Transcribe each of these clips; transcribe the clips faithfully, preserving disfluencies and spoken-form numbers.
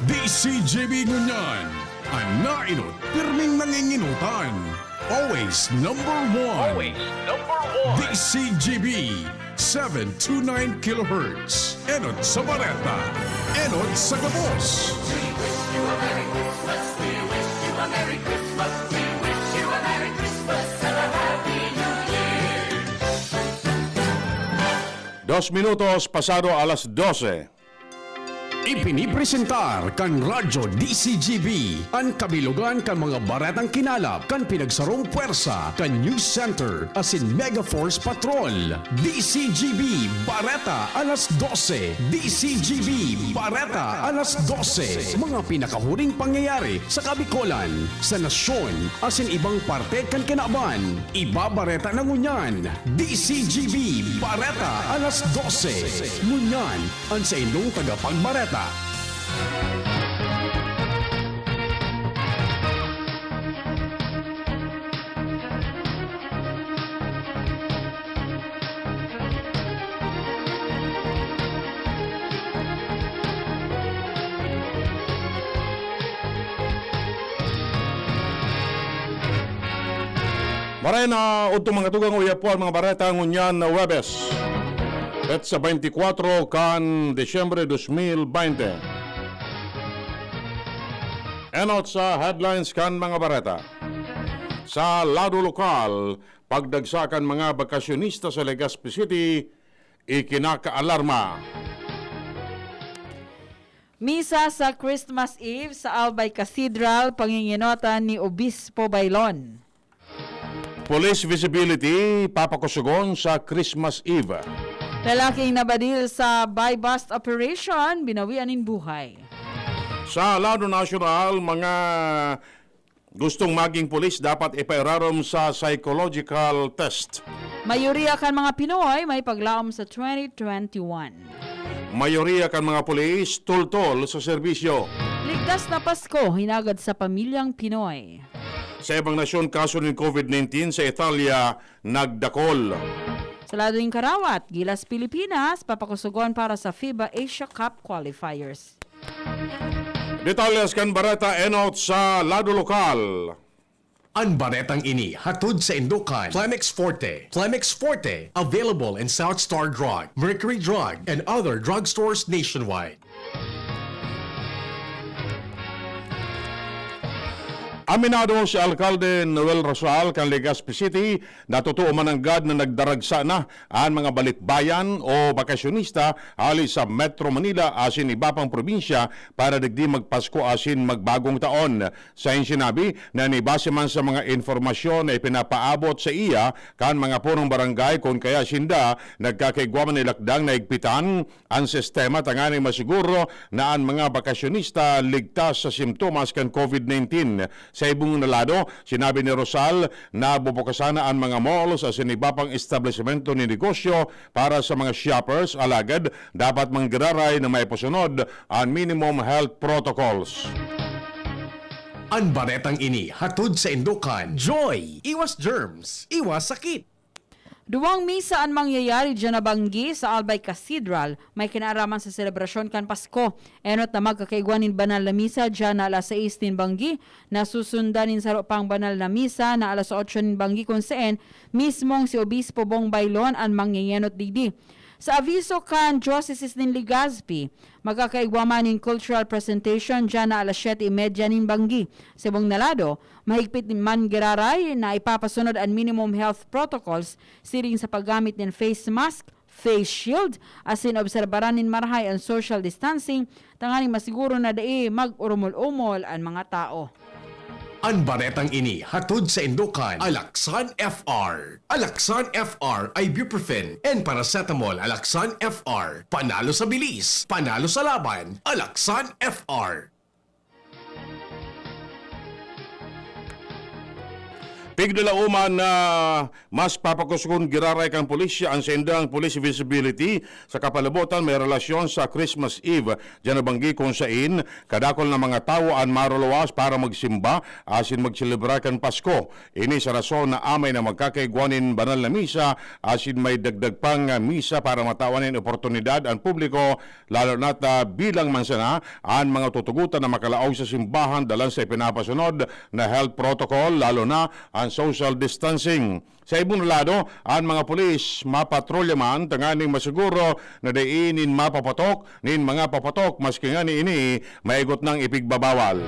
D C G B ngunyan, an naenot, pirming nangingenotan. Always number one. Always number one. D C G B, seven two nine kilohertz. Enot sa bareta, enot sa gabos. We wish you a Merry Christmas. We wish you a Merry Christmas. We wish you a Merry Christmas and a Happy New Year. Dos minutos pasado alas dose. Ipinipresentar kan Radyo D C G B an kabilogan kan mga baretang kinalap kan pinagsarong pwersa kan News Center asin Mega Force Patrol. D C G B Bareta alas dose. D C G B Bareta alas dose. Mga pinakahuring pangyayari sa Kabikolan, sa nasyon, asin ibang parte kan kinaban. Ibabareta na ngunyan. D C G B Bareta alas dose. Ngunyan, an saindong tagapagbareta. Maray na udto, mga tugang, uya po an mga bareta ngunyan na Huwebes, petsa twenty-four kan Disyembre dos mil bente. Enot sa headlines kan mga bareta. Sa lado lokal, pagdagsa kan mga bakasyonista sa Legazpi City, ikinakaalarma. Misa sa Christmas Eve sa Albay Cathedral, pangingenotan ni Obispo Baylon. Police visibility papakusugon sa Christmas Eve. Lalaking nabadil sa buy-bust operation, binawian nin buhay. Sa lado nasyonal, mga gustong maging pulis dapat ipairarom sa psychological test. Mayoriya kan mga Pinoy may paglaom sa twenty twenty-one. Mayoriya kan mga pulis tultol sa serbisyo. Ligtas na Pasko, hinagad sa pamilyang Pinoy. Sa ibang nasyon, kaso nin covid nineteen sa Italia nagdakol. Sa lado nin karawat, gilas Pilipinas, papakusugon para sa fiba Asia Cup qualifiers. Detalles kan bareta enot sa lado lokal. An baretang ini hatod saindo kan Plemex Forte. Plemex Forte, available in South Star Drug, Mercury Drug, and other drugstores nationwide. Aminado si Alkalde Noel Rosal kan Legazpi City na totoo man nanggad na nagdaragsa na an mga balikbayan o bakasyonista hali sa Metro Manila asin iba pang probinsya para digdi magpasko asin magbagong taon. Sain sinabi na nibase man sa mga impormasyon na ipinapaabot sa iya kan mga punong barangay, kun kaya sinda nagkakaigwa man nin lakdang na higpitan an sistema tanganing masiguro na an mga bakasyonista ligtas sa simptomas kan covid nineteen. Sa ibong na lado, sinabi ni Rosal na bubukasan na an mga malls asin iba pang establisimento nin negosyo para sa mga shoppers, alagad dapat manggiraray na maipasunod an minimum health protocols. An baretang ini hatod saindo kan Joy! Iwas germs, iwas sakit! Duwang misa an mangyayari diyan na banggi sa Albay Cathedral, may kinaaraman sa selebrasyon kan Pasko. Enot na magkakaigwa nin banal na misa diyan na alas sais nin banggi, nasusundan nin saro pang banal na misa na alas otso nin banggi, kun saen mismong si Obispo Bong Baylon an mangyenyenot digdi. Sa aviso kan Diocese nin Legazpi, magkakaigwa man nin cultural presentation diyan na alas siyete y media nin banggi. Sa ibong na lado, mahigpit man giraray na ipapasunod an minimum health protocols siring sa paggamit nin face mask, face shield, asin obserbaran nin marahay an social distancing tanganing masiguro na dai mag-urumol-umol an mga tawo. An baretang ini hatod saindo kan Alaxan F R. Alaxan F R, ibuprofen and paracetamol. Alaxan F R, panalo sa bilis, panalo sa laban. Alaxan F R. Pigdalaoman na mas papakusugon giraray kan pulisya an saindang police visibility sa kapalabotan may relasyon sa Christmas Eve. Diyan nabanggi kung sain kadakol na mga tawo an maruluwas para magsimba asin magselebrar kan Pasko. Ini sa rason na amay na magkakaigwa nin banal na misa asin may dagdag pang misa para matawan nin oportunidad an publiko, lalo na ta bilang man sana an mga tutugotan na makalaog sa simbahan dalan sa ipinapasunod na health protocol, lalo na an social distancing. Sa ibong lado, an mga pulis mapatrolya man tanganing masiguro na dai nin mapapatok nin mga papatok, maski ngani ini maigot nang ipigbabawal.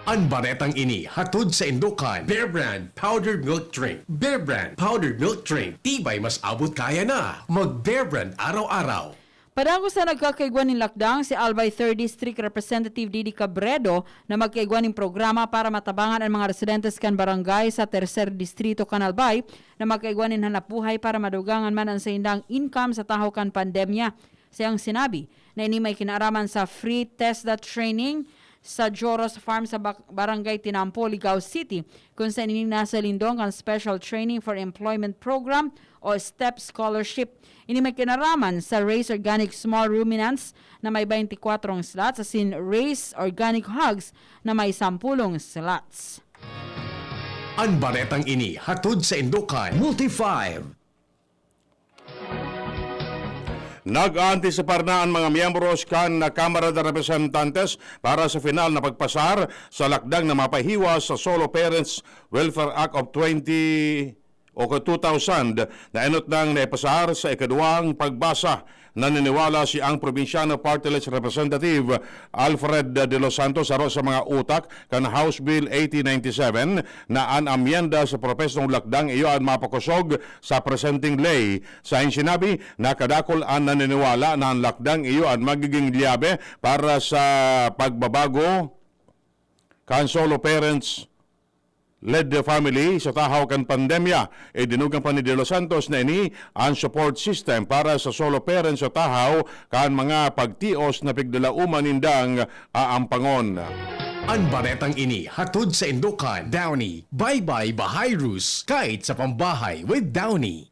An baretang ini hatod sa indokan Bear Brand Powdered Milk Drink. Bear Brand Powdered Milk Drink, tibay mas abot kaya na. Mag Bear Brand araw-araw. Padagos na nagkakaigwa nin lakdang si Albay Third District Representative Didi Cabredo na magkaigwa nin programa para matabangan an mga residentes kan barangay sa Tercer Distrito kan Albay na magkaigwa nin hanapbuhay para madugangan man an saindang income sa tahaw kan pandemya. Siyang sinabi na ini may kinaaraman sa free TESDA training sa Joros Farm sa Bak-, Barangay Tinampo, Ligao City, kun saan ini nasa lindong kan Special Training for Employment Program o STEP Scholarship. Ini may kinaraman sa Race Organic Small Ruminants na may twenty-four slots asin Race Organic Hogs na may sampulong slots. An baretang ini hatod sa indokan Multi five. Nag-aantisipar na an mga miyembros kan Kamara de Representantes para sa final na pagpasar sa lakdang na mapahiwas sa Solo Parents Welfare Act of twenty o two thousand na enot nang naipasar sa ikaduwang pagbasa. Naniniwala si ang Probinsyano Party List Representative Alfred De Los Santos, saro sa mga utak kan House Bill eighty ninety-seven, na an amyenda sa propesong lakdang iyo an mapakosog sa presenteng ley. Sain sinabi, nakadakol an naniniwala na an lakdang iyo an magiging liyabe para sa pagbabago kan solo parents led family sa tahaw kan pandemya. Idinugang pa ni De Los Santos na ini an support system para sa solo parents sa tahaw kan mga pagtios na pigdalaoman nindang aampangon. An baretang ini hatod sa indokan Downy. Bye-bye Bahay Rus, kahit sa pambahay with Downy.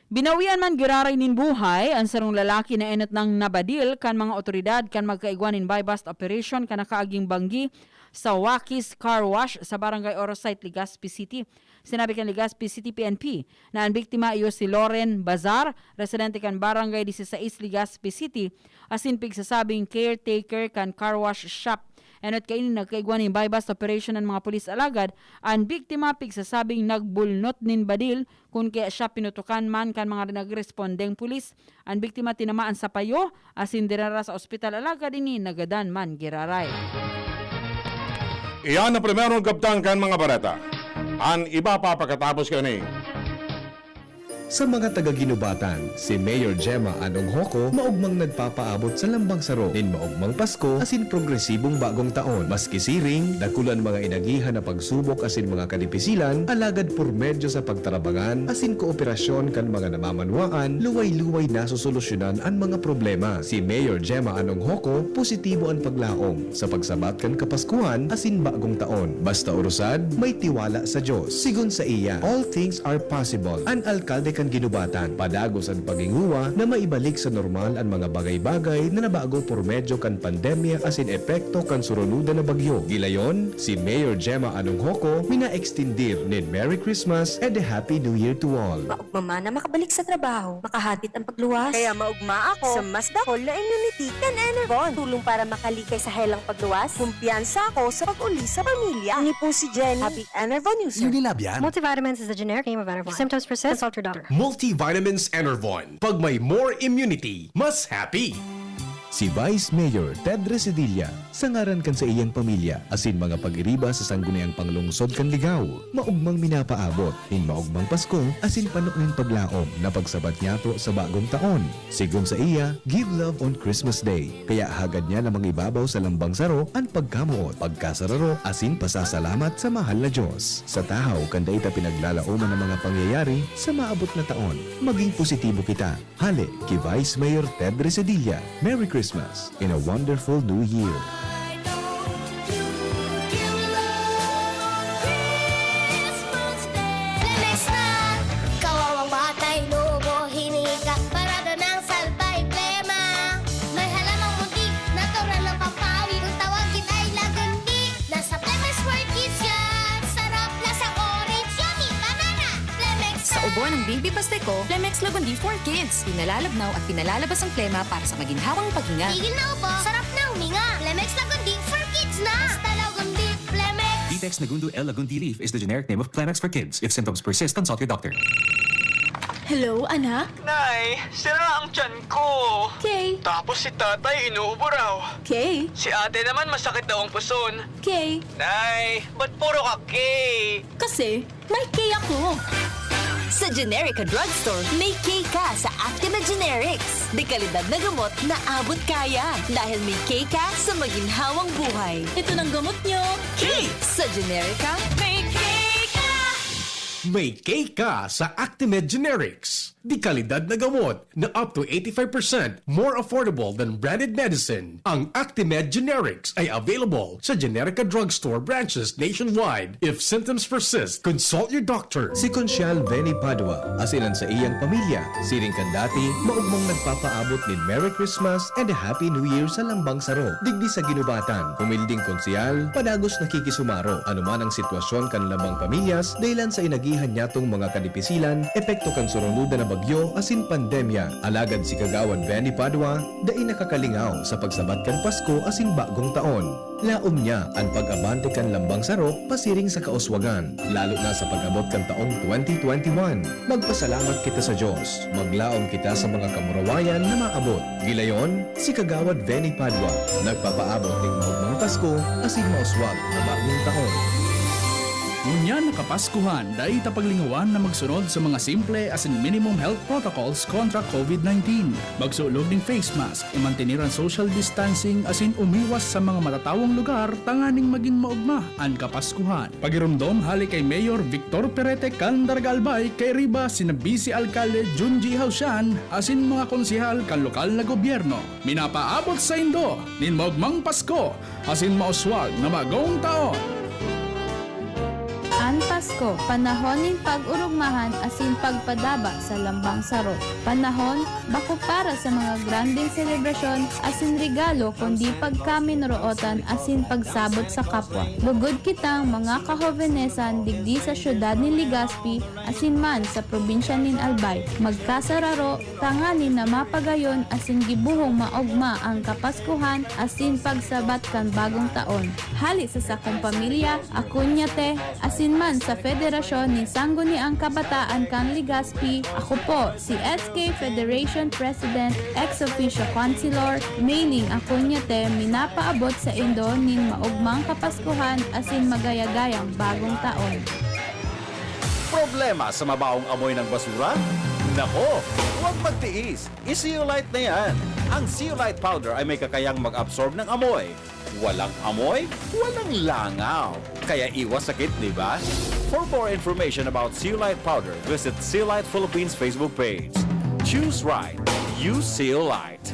Binawian man giraray nin buhay an sarong lalaki na enot nang nabadil kan mga otoridad kan magkaigwa nin buy-bust operation kan nakaaging banggi sa Wakis Car Wash sa Barangay Orosite, Legazpi City. Sinabi kan Legazpi City P N P na an biktima iyo si Loren Bazar, residente kan Barangay dieciséis, Legazpi City, asin pigsasabing caretaker kan car wash shop. Enot kaini nagkaigwa nin buy-bust operation an mga pulis, alagad an biktima pigsasabing nagbulnot nin badil kun kaya siya pinutukan man kan mga nagrespondeng pulis. An biktima tinamaan sa payo asin dinara sa ospital, alagad ini nagadan man giraray. Iyan ang primerong kabtang kan mga bareta. An iba pa pakatapos kani. Sa mga taga Guinobatan, si Mayor Gemma Anong Hoco maogmang nagpapaabot sa lambang saro nin maogmang Pasko asin progresibong Bagong Taon. Maski siring, dakul an mga inagihan na pagsubok asin mga kadipisilan, alagad por medyo sa pagtarabangan asin kooperasyon kan mga namamanwaan, luway-luway nasosolusyonan an mga problema. Si Mayor Gemma Anong Hoco, positibo an paglaom sa pagsabat kan Kapaskuhan asin Bagong Taon. Basta orosad, may tiwala sa Dios. Sigon saiya, all things are possible. An alkalde kan Guinobatan, padagos an paghingowa na maibalik sa normal an mga bagay-bagay na nabago por medyo kan pandemya asin epekto kan surunodan na bagyo. Gilayon, si Mayor Gemma Anong Hoco mina-extendir nin Merry Christmas and a Happy New Year to all. Maogma man na makabalik sa trabaho, makahatid ang pagluwas. Kaya maogma ako sa mas dakul na immunity kan Enervon. Tulong para makalikay sa helang pagluwas. Kumpiyansa ako sa pag-uli sa pamilya. Ini po si Jenny. Happy Enervon user. Unilab yan. Multivitamins is the generic name of Enervon. If symptoms persist, consult your doctor. Multivitamins Enervon. Pag may more immunity, mas happy. Si Vice Mayor Ted Residilla, sa ngaran kan saiyang pamilya asin mga pag-iriba sa Sangguniang Panglungsod kan Ligao, maogmang minapaabot nin maogmang Pasko asin pano nin paglaom na pagsabat niyato sa Bagong Taon. Sigon saiya, give love on Christmas Day. Kaya hagad niya na mangibabaw sa lambang saro an pagkamoot, pagkasararo asin pasasalamat sa mahal na Dios. Sa tahaw kan dai ta pinaglalaoman an mga pangyayari sa maabot na taon, maging positibo kita. Hale ki Vice Mayor Ted Resedilla, Merry Christmas and a wonderful New Year! Ang Baby Pasteco, Flemex Lagundi for Kids. Pinalalabnaw at pinalalabas ang plema para sa maginhawang paghinga. Tigil na ubo, sarap na huminga. Flemex Lagundi for Kids na! Basta Lagundi, Flemex! Vitex Nagundo L Lagundi Leaf is the generic name of Flemex for Kids. If symptoms persist, consult your doctor. Hello, anak? Nay, sira ang tiyan ko. Okay. Tapos si tatay inuubo raw. Okay. Si ate naman masakit daw ang puson. Okay. Nay, ba't puro ka okay? Kasi, may K ako. Sa Generica Drugstore, may K ka sa Actimed Generics. De kalidad na gamot na abot kaya. Dahil may K ka sa maginhawang buhay. Ito ng gamot nyo. K! Sa Generica, may K ka! May K ka sa Actimed Generics. De kalidad na gamot na up to eighty-five percent more affordable than branded medicine. Ang Actimed Generics ay available sa Generica Drugstore branches nationwide. If symptoms persist, consult your doctor. Si Conchal Veni Padua, asin an saiyang pamilya, siring kan dati, maogmang nagpapaabot nin Merry Christmas and a Happy New Year sa Lambang Saro, digdi sa Guinobatan. Humilding konsehal, padagos nakikisumaro, anuman ang sitwasyon kan lambang pamilyas, dahilan sa inagihan niyatong mga kadipisilan, epekto kan surunodan na bagyo asin pandemya. Alagad si Kagawad Benny Padua, dai nakakalingaw sa pagsabat kan Pasko asin Bagong Taon. Laom niya an pag-abante kan Lambang Saro pasiring sa kauswagan, lalo na sa pag-abot kan taong twenty twenty-one. Magpasalamat kita sa Dios, maglaom kita sa mga kamurawayan na maabot. Gilayon, si Kagawad Benny Padua, nagpapaabot nin maogmang Pasko asin mauswag na Bagong Taon. Ngunyan na Kapaskuhan, dai ta paglingawan na magsunod sa mga simple asin minimum health protocols kontra COVID nineteen. Magsulog nin face mask, imantener an social distancing asin umiwas sa mga matatawong lugar tanganing magin maogma an Kapaskuhan. Pagiromdom hale kay Mayor Victor Perete kan Daraga Albay, kairiba sina Vice Alkalde Junji Hausian asin mga konsehal kan lokal na gobyerno. Minapaabot saindo nin maogmang Pasko asin mauswag na Bagong Taon! An Pasko, panahon nin pag-orogmahan asin pagpadaba sa lambang saro. Panahon, bako para sa mga grandeng selebrasyon asin regalo, kundi pagkaminorotan asin pagsabot sa kapwa. Lugod kitang mga kahobenesan digdi sa siyudad nin Legazpi asin man sa probinsya nin Albay. Magkasararo, tanganing na mapagayon asin gibohong maogma ang Kapaskuhan asin pagsabat kan Bagong Taon. Hale sa sakong pamilya, Acuñate, asin man sa Federasyon nin Sangguniang Kabataan kan Legazpi, ako po, si S K Federation President, ex officio Councilor, Meiling Acuñate, minapaabot saindo nin maogmang Kapaskuhan asin magayagayang Bagong Taon. Problema sa mabawong amoy ng basura? Nako, huwag magtiis. I-Zeolite na yan. Ang Zeolite Powder ay may kakayang mag-absorb ng amoy. Walang amoy, walang langaw. Kaya iwas sakit, di ba? For more information about Zeolite Powder, visit Zeolite Philippines Facebook page. Choose right. Use Zeolite.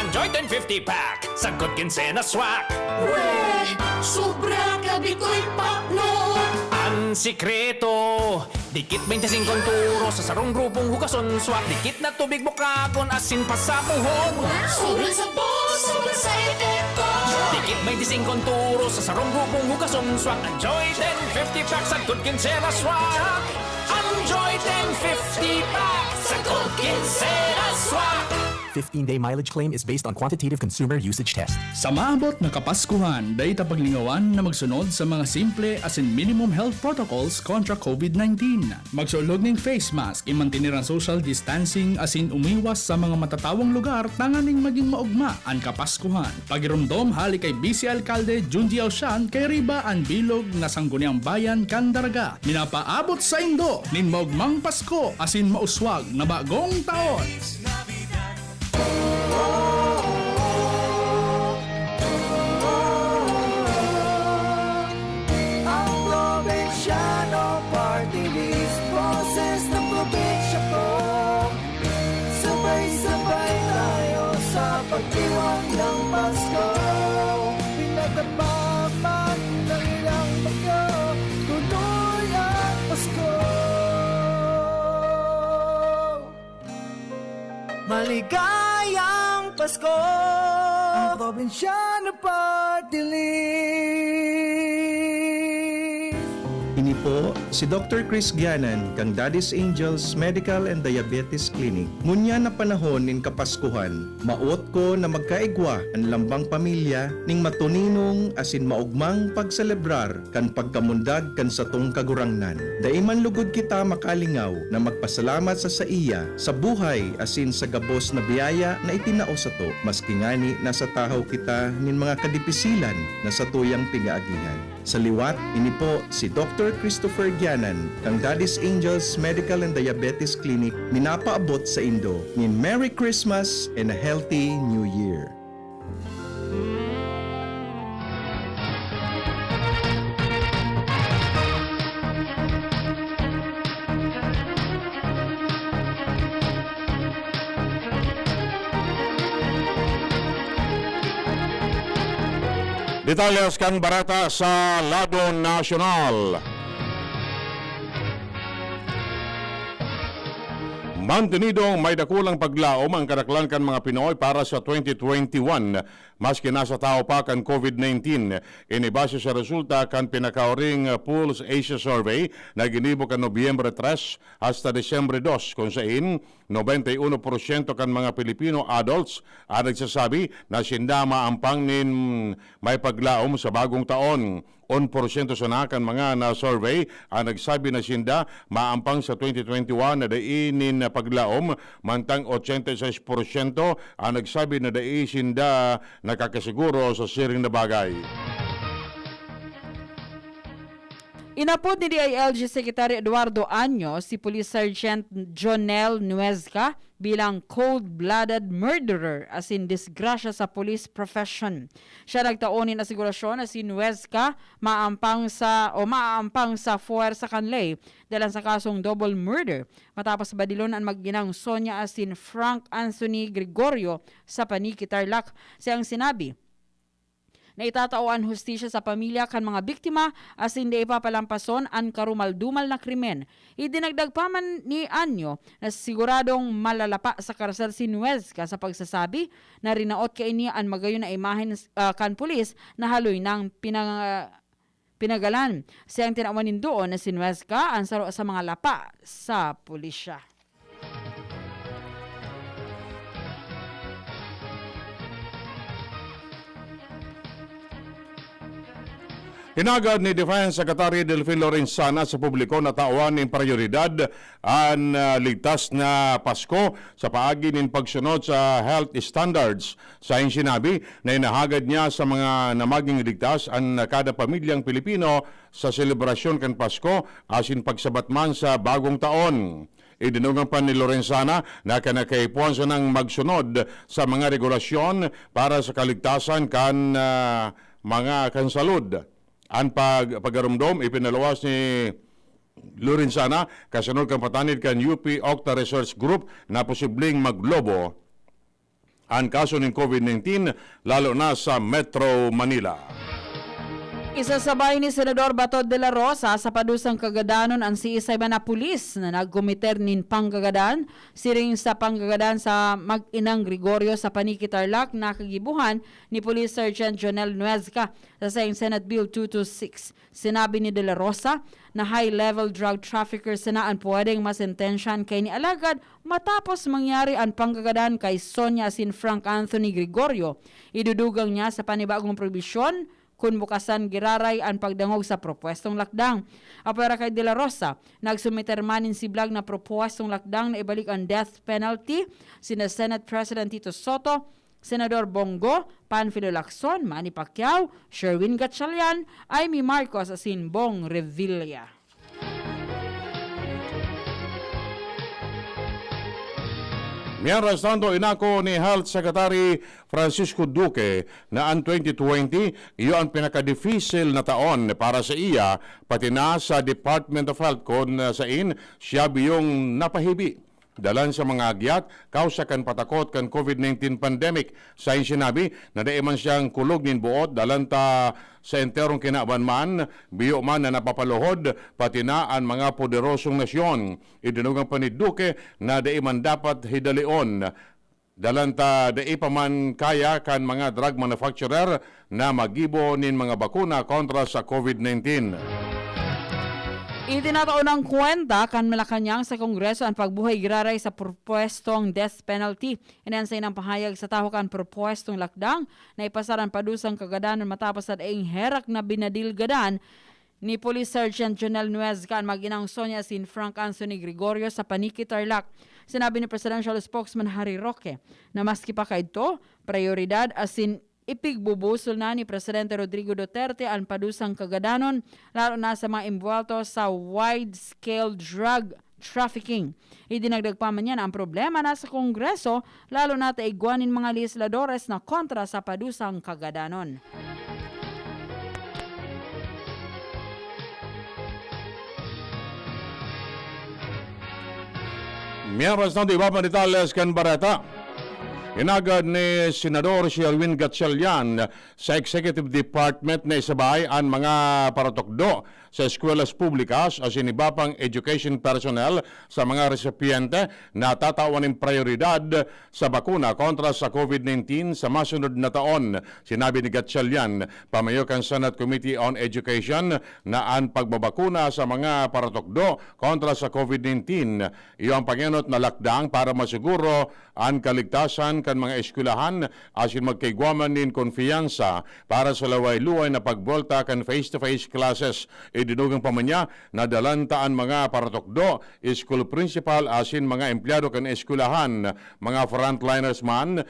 Enjoy ten fifty pack, sagkod kinsenas swak. Weh! Sobra, grabe ko'y pakno! Ang sikreto, dikit baynte singko ang turo, sa sarong grupong hugason swak. Dikit na tubig bukagon, asin pasapuhon. Sobrang sabon, sobrang sa epekto! Dikit baynte singko ang turo, sa sarong grupong hugason swak. Enjoy ten fifty pack, sagkod kinsenas swak. Enjoy ten fifty pack, sagkod kinsenas swak. Fifteen-day mileage claim is based on quantitative consumer usage test. Sa maabot na Kapaskuhan, dai ta paglingawan na magsunod sa mga simple asin minimum health protocols kontra COVID nineteen. Magsulog nin face mask, imantener an social distancing asin umiwas sa mga matatawong lugar tanganing magin maogma an Kapaskuhan. Pagiromdom hale kay Vice Alkalde Junji Ausian, kairiba an bilog na Sangguniang Bayan kan Daraga. Minapaabot saindo nin maogmang Pasko asin mauswag na Bagong Taon! Ang Probinsyano Party List, boses ng probinsya ko. Sabay-sabay tayo sa pagdiwang ng Pasko. Pinataba man ng ilang bagyo, tuloy ang Pasko. Maligayang Pasko! Ang Probinsyano Party List. Ini Po, si Doktor Chris Gianan, kan Daddy's Angels Medical and Diabetes Clinic. Ngunyan na panahon nin Kapaskuhan, maot ko na magkaigwa an lambang pamilya ning matuninong asin maogmang pagselebrar kan pagkamundag kan satong Kagurangnan. Dai man lugod kita makalingaw na magpasalamat sa saiya sa buhay asin sa gabos na biyaya na itinao sato, maski ngani nasa tahaw kita nin mga kadipisilan na satuyang pigaagihan. Sa liwat, ini po si Doktor Christopher Gianan, kan Daddy's Angels Medical and Diabetes Clinic, minapaabot saindo nin Merry Christmas and a Healthy New Year. Detalyes kan bareta sa lado nasyonal. Mantenidong may dakulang paglaom ang kadaklan kan mga Pinoy para sa twenty twenty-one, maski nasa tahaw pa kan COVID nineteen. Ini base sa resulta kan pinakauring Pulse Asia Survey na ginibo kan Nobyembre tres hasta Disyembre dos, kun sain nobenta y uno porsyento kan mga Pilipino adults an nagsasabi na sinda maampang nin may paglaom sa bagong taon. Un porsyento sana kan mga na-survey an nagsabi na sinda maampang sa twenty twenty-one na dai nin paglaom, mantang ochenta y seis porsyento an nagsabi na dai sinda nakakasiguro sa siring na bagay. Inapod ni D I L G Secretary Eduardo Año si Police Sergeant Jonel Nuezca bilang cold-blooded murderer asin disgrasya sa police profession. Siya nagtao nin asigurasyon na si Nuezca maampang sa, o maaampang sa fuwersa kan ley dalan sa kasong double murder matapos badilon an mag-inang Sonia asin Frank Anthony Gregorio sa Panique, Tarlac. Siyang sinabi, na itatao an hustisya sa pamilya kan mga biktima asin di ipapalampason an karumal-dumal na krimen. Idinagdag pa man ni Anyo na siguradong malalapa sa karsel si Nuezca sa pagsasabi na rinaot kaini an magayon na imahen, ah, kan pulis na haloy nang pinang-, pinagalan. Siyang tinawan nin duon na si Nuezca an saro sa mga lapa sa pulisya. Hinagad ni Defense Secretary Delfin Lorenzana sa publiko na tawan nin prayoridad an, ah, ligtas na Pasko sa paagi nin pagsunod sa health standards. Sain sinabi na inahagad niya sa mga na maging ligtas an kada pamilyang Pilipino sa selebrasyon kan Pasko asin pagsabat man sa Bagong Taon. Idinugang pa ni Lorenzana na kinakaipuhan sanang magsunod sa mga regulasyon para sa kaligtasan kan, ah, mga kansalod. An pag-, pagdarumdom ipinaluwas ni Lorenzana kasunod kan patanid kan U P Octa Research Group na posibleng maglobo an kaso nin COVID nineteen, lalo na sa Metro Manila. Isasabay ni Senador Bato de la Rosa sa padusang kagadanon an siisay man na pulis na nagkomiter nin panggagadan, siring sa panggagadan sa mag-inang Gregorio sa Panique, Tarlac, na kagibohan ni Police Sergeant Jonel Nuezca sa saiyang Senate Bill two two six. Sinabi ni De La Rosa na high-level drug trafficker sana an pwedeng masentensyahan kaini, alagad matapos mangyari an panggagadan kay Sonia asin Frank Anthony Gregorio, idudugang niya sa panibagong probisyon kun bukasan giraray an pagdangog sa propwestong lakdang. Apwera kay De La Rosa, nagsumiter man nin siblag na propwestong lakdang na ibalik an death penalty sina Senate President Tito Soto, Senador Bongo, Panfilo Lacson, Manny Pacquiao, Sherwin Gatchalian, Imee Marcos asin Bong Revilla. Mientras tanto, inako ni Health Secretary Francisco Duque na an twenty twenty iyo an pinakadifisil na taon para sa iya, pati na sa Department of Health, kun sain siya biyong napahibi dalan sa mga agyat kausa kan patakot kan COVID nineteen pandemic. Sain sinabi na dai man siyang kulog nin boot dalan ta sa enterong kinaban man, biyo man na napapaluhod pati na an mga poderosong nasyon. Idinugang pa ni Duque na dai man dapat hidalion dalan ta dai pa man kaya kan mga drug manufacturer na maggibo nin mga bakuna kontra sa COVID nineteen. Itinatao ng kwenta kan Malacañang sa Kongreso an pagbuhay giraray sa propuestong death penalty. Iyan sa inang pahayag sa taho kan propuestong lakdang na ipasar an padusang kagadanon matapos sa daing herak na binadilgadan ni Police Sergeant Jonel Nuez kan mag-inang Sonia asin Frank Anthony Gregorio sa Paniqui, Tarlac. Sinabi ni Presidential Spokesman Harry Roque na maski pa kaidto, prioridad asin ipigbubusol na ni Presidente Rodrigo Duterte an padusang kagadanon, lalo na sa mga imbwelto sa wide-scale drug trafficking. Idinagdag pa man niya na ang problema nasa Kongreso, lalo na ta igwa nin mga legisladores na kontra sa padusang kagadanon. Mientras tanto, iba pang detalles kan bareta. Inagad ni Senador Sherwin Gatchalian sa Executive Department na isabay an mga paratukdo sa eskwelahan publika asin iba pang education personnel sa mga resipyente na tatawan nin prioridad sa bakuna kontra sa COVID nineteen sa masunod na taon. Sinabi ni Gatchalian, pamayo kan Senate Committee on Education, na an pagbabakuna sa mga paratukdo kontra sa COVID nineteen, iyo an pangenot na lakdang para masiguro an kaligtasan kan mga eskwelahan asin magkaigwa man nin kumpiyansa para sa luway-luway na pagbuelta kan face-to-face classes. Idinugang pa man niya na dalan ta an mga paratukdo, school principal asin mga empleyado kan eskwelahan, mga frontliners man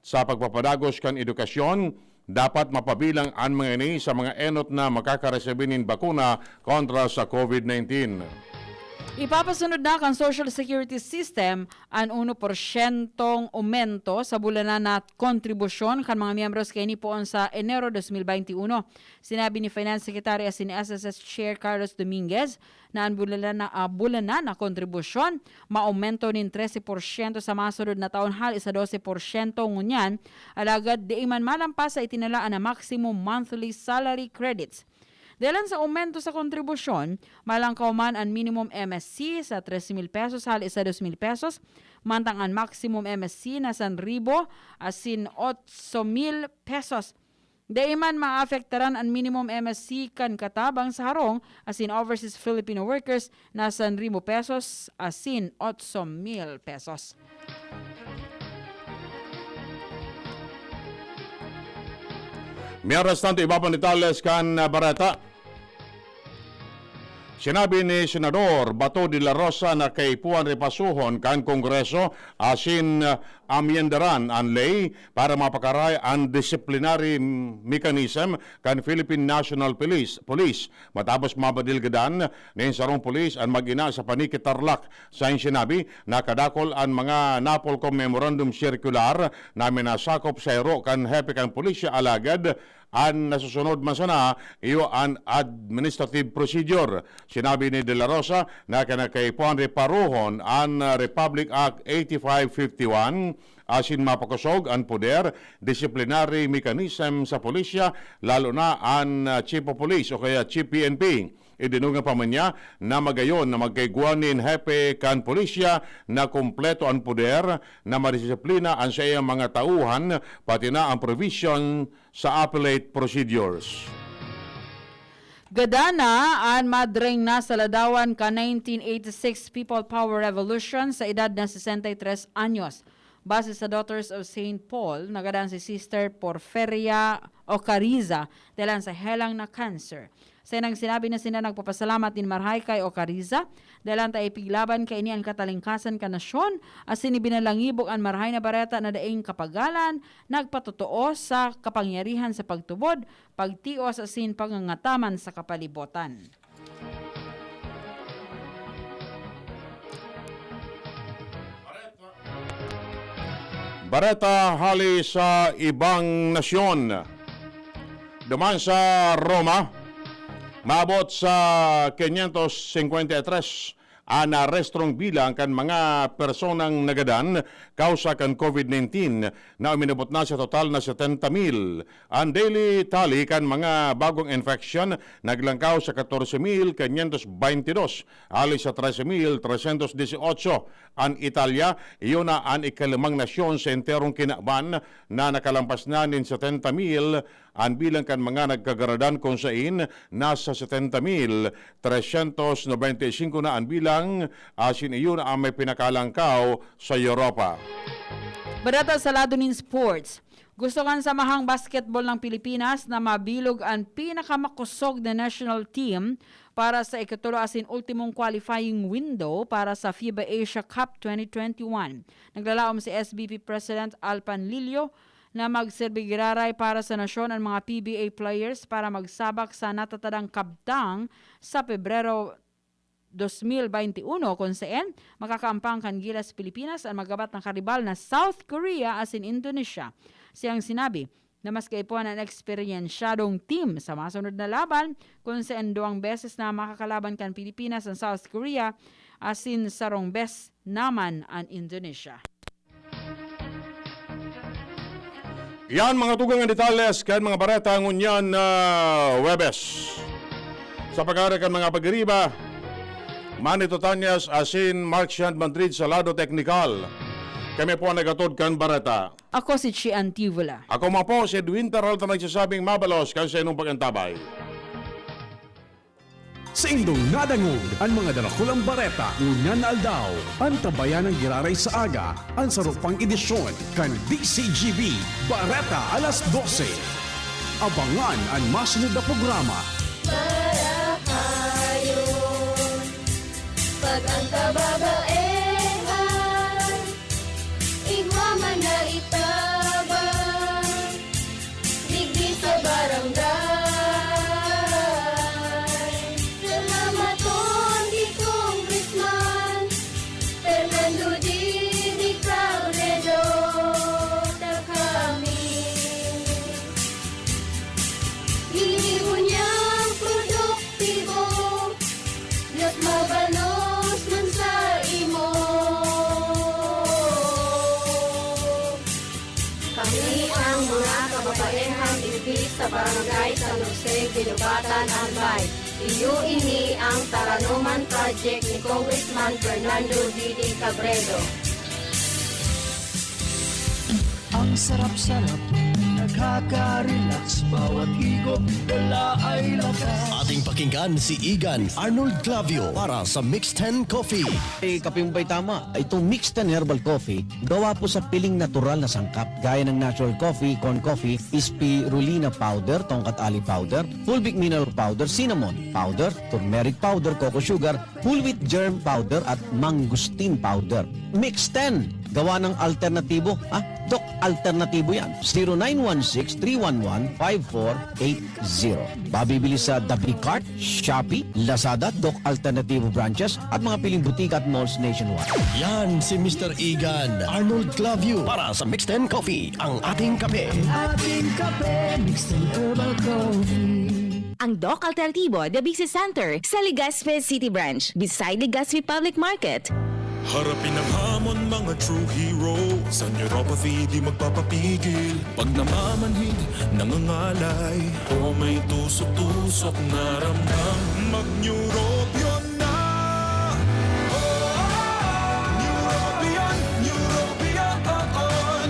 sa pagpapadagos kan edukasyon, dapat mapabilang an mga ini sa mga enot na makakaresibi nin bakuna kontra sa COVID nineteen. Ipapasunod na kan Social Security System an uno porsyentong aumento sa bulanan na kontribusyon kan mga miyembros kaini poon sa Enero dos mil baynte uno. Sinabi ni Finance Secretary asin S S S Chair Carlos Dominguez na an bulanan na, ah, bulanan na kontribusyon maaumento nin trese porsyento sa masunod na taon hali sa dose porsyento ngunyan, alagad dai man malampas sa itinalaan na maximum monthly salary credits. Dalan sa aumento sa kontribusyon, malangkaw man an minimum M S C sa trese mil pesos hali sa dos mil pesos, mantang an maximum M S C na san ribo asin otso mil pesos. Dai man maapektaran an minimum M S C kan katabang sa harong asin overseas Filipino workers na san ribo pesos asin otso mil pesos. Mientras tanto, iba pang detalles kan, ah, bareta. Sinabi ni Senador Bato de la Rosa na kaipuhan repasuhon kan Kongreso asin, ah, amyendaran an ley para mapakaray an disciplinary mechanism kan Philippine National Police, Police matapos mabadilgadan nin sarong pulis an mag-ina sa Paniqui, Tarlac. Sa sinabi, nakadakul an mga NAPOLCOM Memorandum Circular na minasakop sa ero kan hepe kan pulisya, alagad an nasusunod man sana iyo an administrative procedure. Sinabi ni De La Rosa na kinakaipuhan reparuhon an, ah, Republic Act eighty-five fifty-one asin mapakosog an poder, disciplinary mechanism sa pulisya, lalo na an, ah, Chief of Police o kaya Chief P N P. Idinugang pa man niya na magayon na magkaigwa nin hepe kan pulisya na kompleto an poder na madisiplina an saiyang mga tauhan, pati na ang provision sa appellate procedures. Gada na an madreng na sa ladawan kan nineteen eighty-six People Power Revolution sa edad na sesenta y tres anyos. Base sa Daughters of Saint Paul, nagadan si Sister Porferia Ocariza dalan sa helang na cancer. Sa inang sinabi na sinda nagpapasalamat nin marahay kay Ocariza, dalan ta ipiglaban kaini an katalingkasan kan nasyon, asin ibinalangibog an marahay na bareta na daing kapagalan, nagpatotoo sa kapangyarihan sa pagtubod, pagtios asin pangangataman sa kapalibotan. Bareta hali sa ibang nasyon. Duman sa Roma, maabot sa quinientos cincuenta y tres an narehistrong bilang kan mga personang nagadan kausa kan COVID nineteen, na uminabot na sa total na setenta mil. An daily tally kan mga bagong infection naglangkaw sa catorce mil quinientos veinte y dos, hali sa trese mil trescientos dieciocho. An Italia, iyo na an ikalimang nasyon sa enterong kinaban na nakalampas na nin setenta mil An bilang kan mga nagkagaradan kun sain nasa setenta mil tresyentos nobenta y singko na an bilang, asin iyon an may pinakalangkaw sa Europa. Bareta sa lado nin sports. Gusto kan Samahang Basketball ng Pilipinas na mabilog an pinakamakosog na national team para sa ikatulo asin ultimong qualifying window para sa FIBA Asia Cup twenty twenty-one. Naglalaom si S B P President Al Panlilio na magserbi giraray para sa nasyon an mga P B A players para magsabak sa natatadang kabtang sa Pebrero dos mil baynte uno, kun saen makakaampang kan Gilas Pilipinas an magabat na karibal na South Korea asin Indonesia. Siyang sinabi na mas kaipuhan an eksperyensyadong team sa masunod na laban, kun saen duwang beses na makakalaban kan Pilipinas an South Korea, asin sarong bes naman an Indonesia. Yan, mga tugang, ang detalles kan mga bareta ngunyan na Huwebes. Sa pag-aaral kan mga pagiriba, Manny Totanyas asin Mark Shand Madrid sa lado teknikal. Kami po ang nagatod kan bareta. Ako si Chi Antivola. Ako man po si Edwin Peralta, nagsasabing mabalos kan sa inyong pag-antabay. Sa indong nadangog an mga darakulang bareta ngunyan na aldaw, antabayan an giraray sa aga an saro pang edisyon kan D C G B Bareta alas dose. Abangan an masunod na programa. Marahayon, pag ang kababaehan, igwa man na itabang, digdi sa barangay. Salamaton ki Congressman Fernando Didi Cabredo, ta kami ginibo niyang produktibo, mas mabalos man sa imo. Kami ang mga kababaehang digdi sa Barangay San Jose, Guinobatan, Albay. Iyo ini ang Taranoman Project ni Congressman Fernando Didi Cabredo. Ang sarap-sarap, nakaka-relax, bawat higop, dala ay lakas. Ating pakinggan si Igan Arnold Clavio para sa Mix ten Coffee. Eh, kapeng bay tama. Itong Mix ten Herbal Coffee, gawa po sa piling natural na sangkap, gaya ng natural coffee, corn coffee, spirulina powder, tongkat ali powder, fulvic mineral powder, cinnamon powder, turmeric powder, cocoa sugar, whole wheat germ powder, at mangosteen powder. Mix ten, gawa ng alternatibo. Ah, Dok, alternatibo yan. Zero nine one six three one one five four eight zero. Mabibili sa The Big Cart, Shopee, Lazada, Doc Alternativo branches, at mga piling butika at malls nationwide. Yan si Mister Igan Arnold Clavio para sa Mix ten Coffee, ang ating kape. Ating kape, Mix ten Herbal Coffee. Ang Doc Alternativo, The Big C Center, sa Legazpi City Branch, beside Legazpi Public Market. Harapin ang hamon, mga true heroes. Ang neuropathy di magpapapigil. Pag namamanhid, nangangalay, o may tusok-tusok na ramdam, mag-Neurobion na! Oh, Neurobion, Neurobion, oh, oh.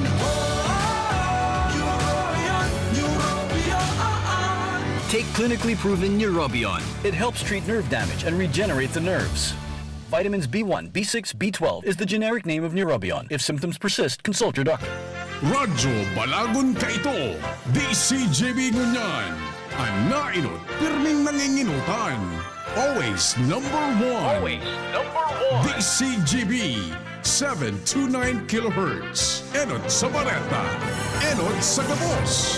Neurobion, Neurobion, oh, oh. Take clinically proven Neurobion. It helps treat nerve damage and regenerate the nerves. Vitamins B one, B six, B twelve is the generic name of Neurobion. If symptoms persist, consult your doctor. Radyo Balagon kaito, D C G B ngunyan. An naenot, pirming nanginginutan. Always number one. Always number one. D C G B, seven two nine kilohertz. Enot sa bareta, enot sa gabos.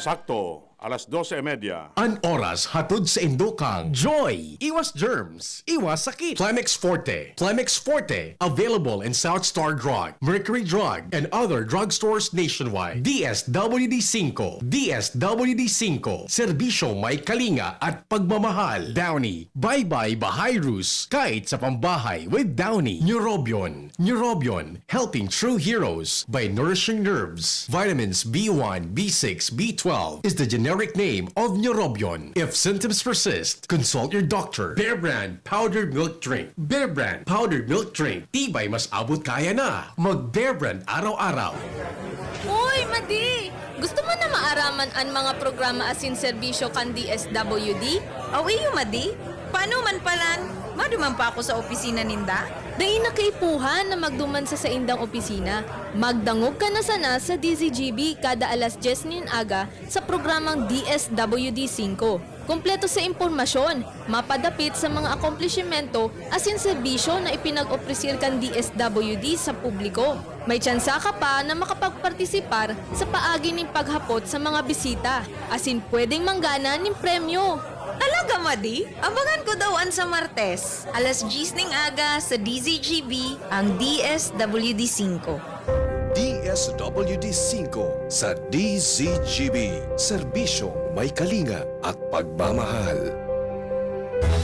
Sakto, alas dose y media. An oras hatod saindo kan Joy. Iwas germs, iwas sakit. Plemex Forte. Plemex Forte. Available in South Star Drug, Mercury Drug, and other drugstores nationwide. D S W D five, D S W D five. Serbisyo may kalinga at pagmamahal. Downy. Bye-bye Bahayrus. Kahit sa pambahay with Downy. Neurobion. Neurobion. Helping true heroes by nourishing nerves. Vitamins B one, B six, B twelve is the generic generic name of Neurobion. If symptoms persist, consult your doctor. Bear Brand Powdered Milk Drink. Bear Brand Powdered Milk Drink. Tibay mas abot kaya na. Mag Bear Brand araw-araw. Uy, Madi! Gusto mo na maaraman an mga programa asin serbisyo kan D S W D? Aw iyo, Madi? Paano man palan? Maduman pa ako sa opisina ninda? Dai na kaipuhan na magduman sa saindang opisina. Magdangog ka na sana sa D Z G B kada alas dyes nin aga sa programang D S W D singko. Kompleto sa impormasyon, mapadapit sa mga akomplishimento asin serbisyo na ipinag-opresir kan D S W D sa publiko. May tsansa ka pa na makapagpartisipar sa paagi nin paghapot sa mga bisita, asin pwedeng manggana nin premyo. Talaga, Madi? Abangan ko daw an sa Martes, alas dyes ning aga sa D Z G B, ang D S W D singko. D S W D singko sa D Z G B. Serbisyong may kalinga at pagmamahal.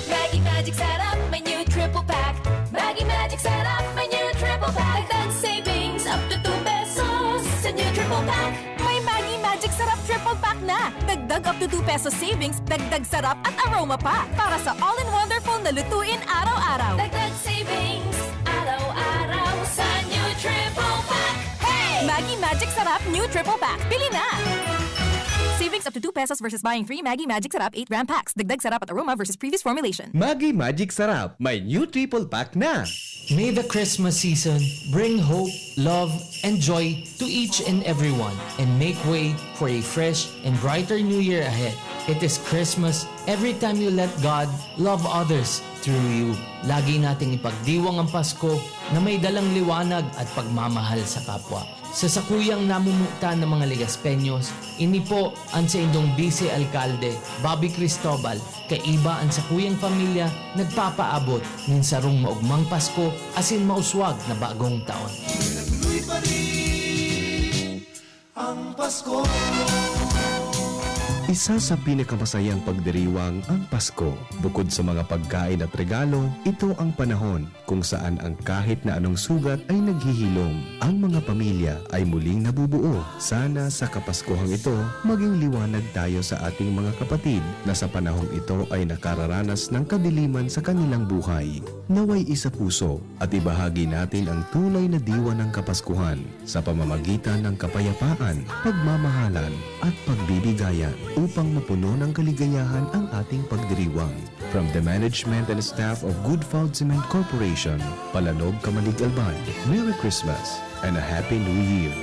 Maggi Magic Sarap, may new triple pack. Maggi Magic Sarap, may new triple pack. Dagdag savings up to two pesos sa new triple pack. May Maggi Magic Sarap triple pack na. Dagdag up to two pesos savings, dagdag sarap at aroma pa. Para sa all-in-wonderful na lutuin araw-araw. Dagdag savings araw-araw sa new triple pack. Hey! Maggi Magic Sarap New Triple Pack. Bili na! Savings up to two pesos versus buying three Maggi Magic Sarap eight gram packs. Dagdag sarap at aroma versus previous formulation. Maggi Magic Sarap, may new triple pack na! May the Christmas season bring hope, love, and joy to each and everyone, and make way for a fresh and brighter new year ahead. It is Christmas every time you let God love others through you. Lagi nating ipagdiwang ang Pasko na may dalang liwanag at pagmamahal sa kapwa. Sa sakuyang namumutan ng mga Legaspeños, ini po ang saindong Vice Alkalde, Bobby Cristobal, kaiba ang sakuyang pamilya nagpapaabot nin sarong maogmang Pasko asin mauswag na bagong taon. Nagtuloy pa rin ang Pasko. Isa sa pinakamasayang pagdiriwang ang Pasko. Bukod sa mga pagkain at regalo, ito ang panahon kung saan ang kahit na anong sugat ay naghihilom. Ang mga pamilya ay muling nabubuo. Sana sa Kapaskuhang ito, maging liwanag tayo sa ating mga kapatid na sa panahong ito ay nakararanas ng kadiliman sa kanilang buhay. Nawa'y isa puso at ibahagi natin ang tunay na diwa ng Kapaskuhan sa pamamagitan ng kapayapaan, pagmamahalan, at pagbibigayan upang mapuno ng kaligayahan ang ating pagdiriwang. From the management and staff of Good Food Cement Corporation, Palanog, Camalig, Albay, Merry Christmas and a Happy New Year!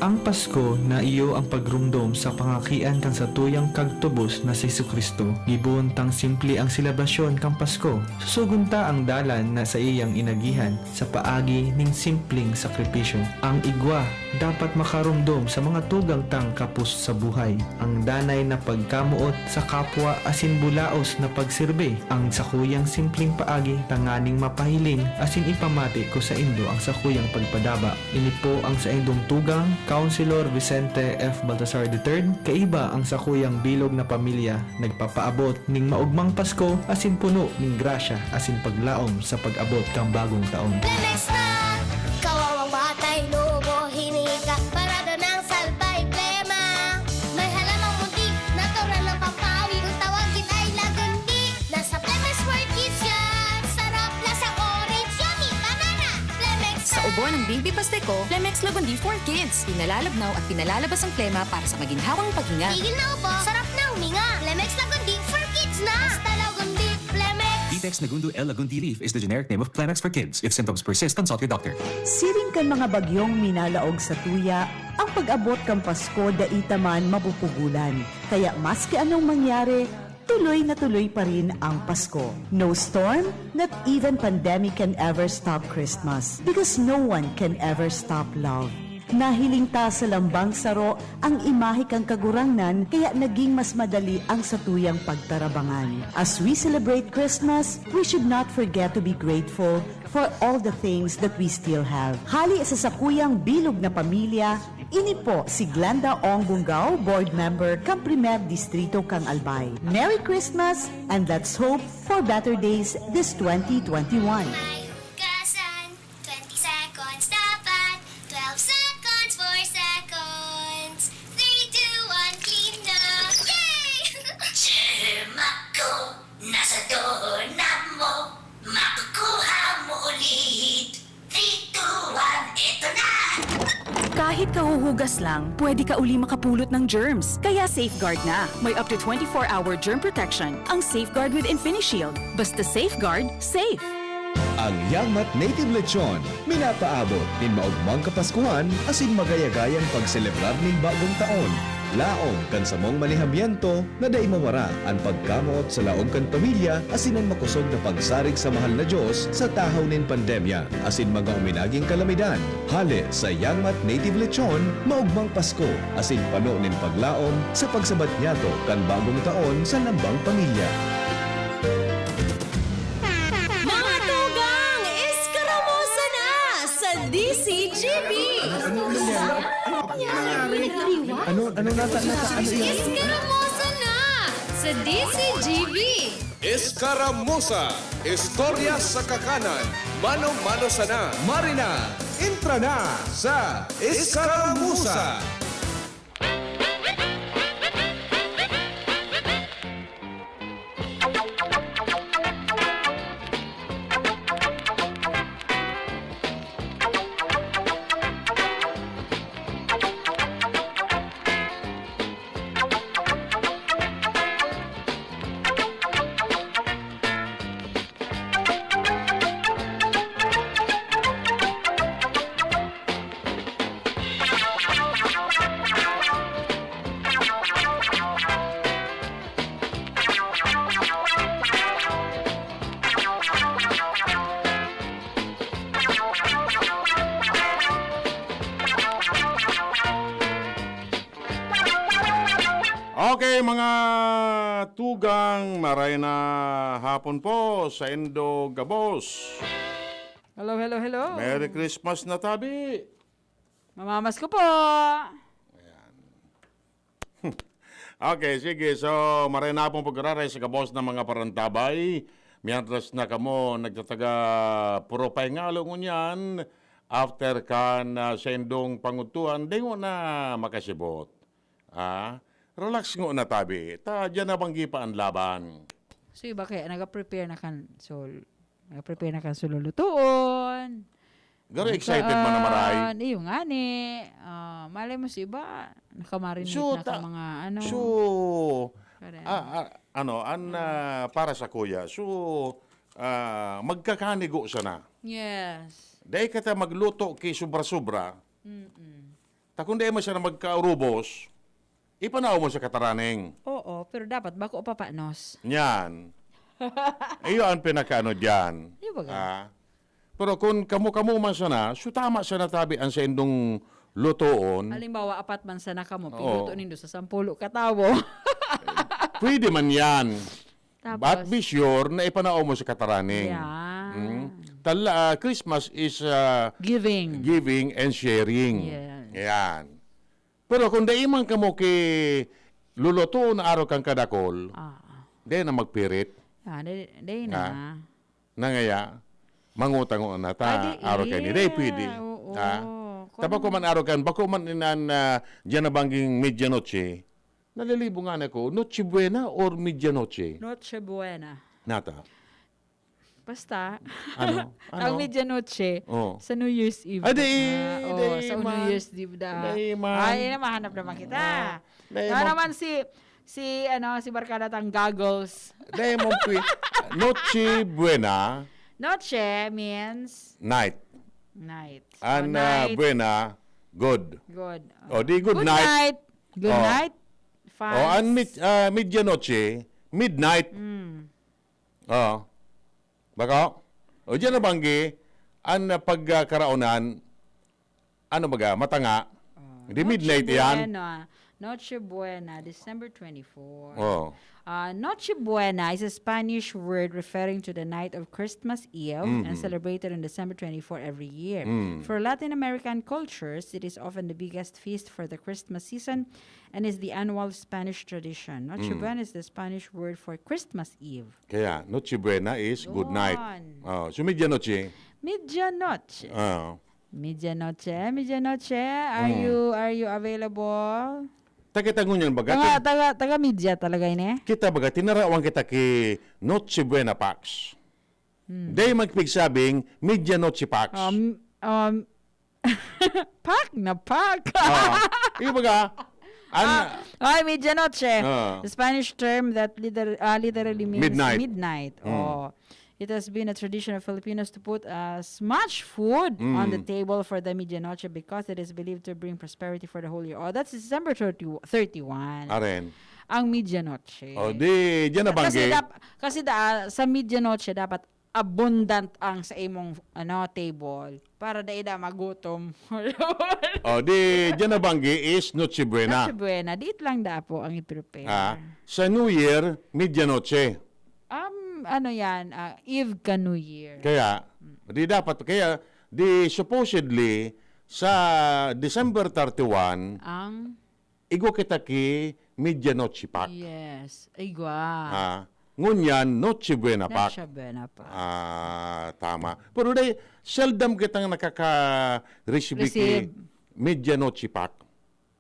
Ang Pasko na iyo ang pagromdom sa pangakian kan satuyang kagtubos na si Jesu-Cristo. Gibohon tang simple ang selebrasyon kan Pasko. Susugon ta ang dalan na saiyang inagihan sa paagi ning simpleng sakripisyo. Ang igwa dapat makaromdom sa mga tugang tang kapos sa buhay, ang danay na pagkamoot sa kapwa asin bulaos na pagserbi. Ang sakuyang simpleng paagi tanganing mapahiling asin ipamati ko saindo ang sakuyang pagpadaba. Ini po ang saindong tugang, Councilor Vicente F. Baltasar the third, kaiba ang sakuyang bilog na pamilya, nagpapaabot ning maogmang Pasko asin puno ning grasya asin paglaom sa pag-abot kan bagong taon. Lemex na! Kawawang batay, lobo, hinika, parada ng salbay, plema. May halamang munti, natural na pampawi. Kung tawagin ay lagundi, nasa Plemex for Kids yan. Sarap, lasang orange, yummy, banana. Plemex Sa na! Ubo ng Baby Pasteco, Plemex Lagundi for Kids. Pinalalabnaw at pinalalabas ang plema para sa maginhawang paghinga. Tigil na ubo, sarap na huminga. Plemex Lagundi for Kids na! Basta Lagundi, Plemex! Vitex Nagundo L Lagundi Leaf is the generic name of Plemex for Kids. If symptoms persist, consult your doctor. Siring kan mga bagyong minalaog sa tuya, ang pag-abot kan Pasko dai ta man mapupugolan. Kaya maski anong mangyari, tuloy na tuloy pa rin ang Pasko. No storm, not even pandemic can ever stop Christmas, because no one can ever stop love. Nahiling ta sa lambang saro ang imahe kan Kagurangnan, kaya naging mas madali ang satuyang pagtarabangan. As we celebrate Christmas, we should not forget to be grateful for all the things that we still have. Hali sa sakuyang bilog na pamilya, ini po si Glenda Ong Bungao, board member kan Primer Distrito kan Albay. Merry Christmas and let's hope for better days this twenty twenty-one. May hugasan, twenty seconds dapat, twelve seconds, four seconds, three, two, one, clean na! Kahit kahuhugas lang, pwede ka uli makapulot ng germs. Kaya Safeguard na. May up to twenty-four hour germ protection ang Safeguard with InfiniShield. Basta Safeguard, safe! Ang Yangmat Native Lechon, minapaabot nin maogmang Kapaskuhan asin magayagayang pagselebrar nin bagong taon. Laom kan samong manihamiento na dai mawara an pagkamoot sa laog kan pamilya asin an makosog na pagsarig sa mahal na Dios sa tahaw nin pandemya asin mga uminaging kalamidad. Hale sa Yangmat Native Lechon, maogmang Pasko, asin pano nin paglaom sa pagsabat niyato kan bagong taon sa lambang pamilya. Mga tugang, eskaramosa na sa D C G B! Ano nangyari? Ano nangyari? Ano, ano nata, nata, ano yan? Eskaramosa na sa D C G B! Eskaramusa, istorya sa kakanan, mano-mano sana. Marina, entra na sa Eskaramusa. Okay, mga tugang, maray na hapon po saindo gabos. Hello, hello, hello. Merry Christmas na tabi. Mamamasko po. Ayan. Okay, sige. So, maray na pong pag-araray sa gabos na mga parantabay. Mientras na kamo nagtataga puro paingalo ngunyan, after kan, ah, saindong pangudtuan, dingo na makasibot. Ah, relax ngona tabi. Ta, diyan na banggi pa an laban. So, iba kaya, naga-prepare na kan sol-, naga-prepare na kan sululutuon. Garo excited man na maray. Kan, iyo ngani. Ah, malay mo sa iba, nakamarinate So, na kan ta-, mga ano. so, Karen. ah, ah, ano, an, ah, para sa kuya. So, ah, magkakanigo sana. Yes. Dai ka ta magluto ki sobra-sobra. Mm-mm. Ta kun dai man sana magkaurubos, ipanao mo sa kataraning. Oo, pero dapat bako papanos. Yan. Iyo ang pinakaano diyan. Di ba, gan? Ah. Pero kun kamo-kamo man sana, so tama sana tabi ang saindong lutoon. Halimbawa, apat man sana kamo, Oo. pigluto nindo sa sampulo ka tawo. Pwede man yan. Tapos? But be sure na ipanao mo sa kataraning. Yeah. Mm. Tala, ah, Christmas is, ah, Giving. giving and sharing. Yes. Yan. Pero kung dai man kamo ki luluto na araw kan kadakol, Ah. dai na magpirit. Ah, dai, dai na. Ah. Nangaya, mangutang na ta, Ah, di, araw kan ni. Dai pwede. oo. Ah. Kung Tabako man araw kan, bako man inan, ah, diyan na bangging medianoche. Nalilibo nga na ko, Noche Buena or medianoche? Noche Buena. Nata. Basta, Ano? ang Ano? medianoche, Oh. sa New Year's Eve. Ah, di, Ah, oh, di sa man. New Year's Eve da. Di man. Ay, na, mahanap naman kita. Ah, di Ano man. naman si, si, ano, si Barkada tang goggles. Di mo pi-, Noche Buena. Noche means Night. night. So, An, ah, night. Buena, good. Good. O, di good Good night. night. Good Oh. night, fans. O, an mid-, ah, medianoche, midnight. Mm. Oo. Bako? O, diyan na banggi, an, ah, pagkaraonan, ano baga, matanga. Ah, Di Noche midnight yan? Buena. Noche Buena, December twenty-four. Oh. Uh, Noche Buena is a Spanish word referring to the night of Christmas Eve and Mm-hmm. celebrated on December twenty-four every year. Mm. For Latin American cultures, it is often the biggest feast for the Christmas season and is the annual Spanish tradition. Noche Mm. Buena is the Spanish word for Christmas Eve. Kaya, Noche Buena is good night. Yun. Oh, so medianoche. Medianoche. Oh. Medianoche, medianoche. Are Mm. you, are you available? Ta kita ngunyan baga, Taga, tin- taga, taga media talaga ini? Kita baga, tinarawan kita ki Noche Buena Pax. Hmm. Dai magpigsabing, Medianoche Pax. Um, um, Pak na pak. Ah, yung baga, an- Ah, ay, medianoche. Ah. The Spanish term that liter-, ah, literally means Midnight. midnight. Mm. Oh. It has been a tradition of Filipinos to put as much food on the Mm. table for the medianoche because it is believed to bring prosperity for the whole year. Oh, that's December thirty, thirty-one. Aren. Ang medianoche. Oh, di, dyan na Kasi banggi. dap-, kasi da, sa medianoche, dapat abundant ang sa imong, ano, table para dai da magutom. Oh, di, dyan na banggi is Noche Buena. Noche Buena, diit lang da po ang i-prepare. Ah, sa New Year, medianoche. Um, ano yan, ah, Eve ka New Year. Kaya, di dapat, kaya, di supposedly, sa December thirty-one, Ang igwa kita ki Medianoche Pak. Yes, igwa. Ha? Ngunyan, Noche Buena Pak. Noche Buena Pak. Ah, tama. Pero dai, seldom kitang nakaka-receive ki Receive. Medianoche Pak.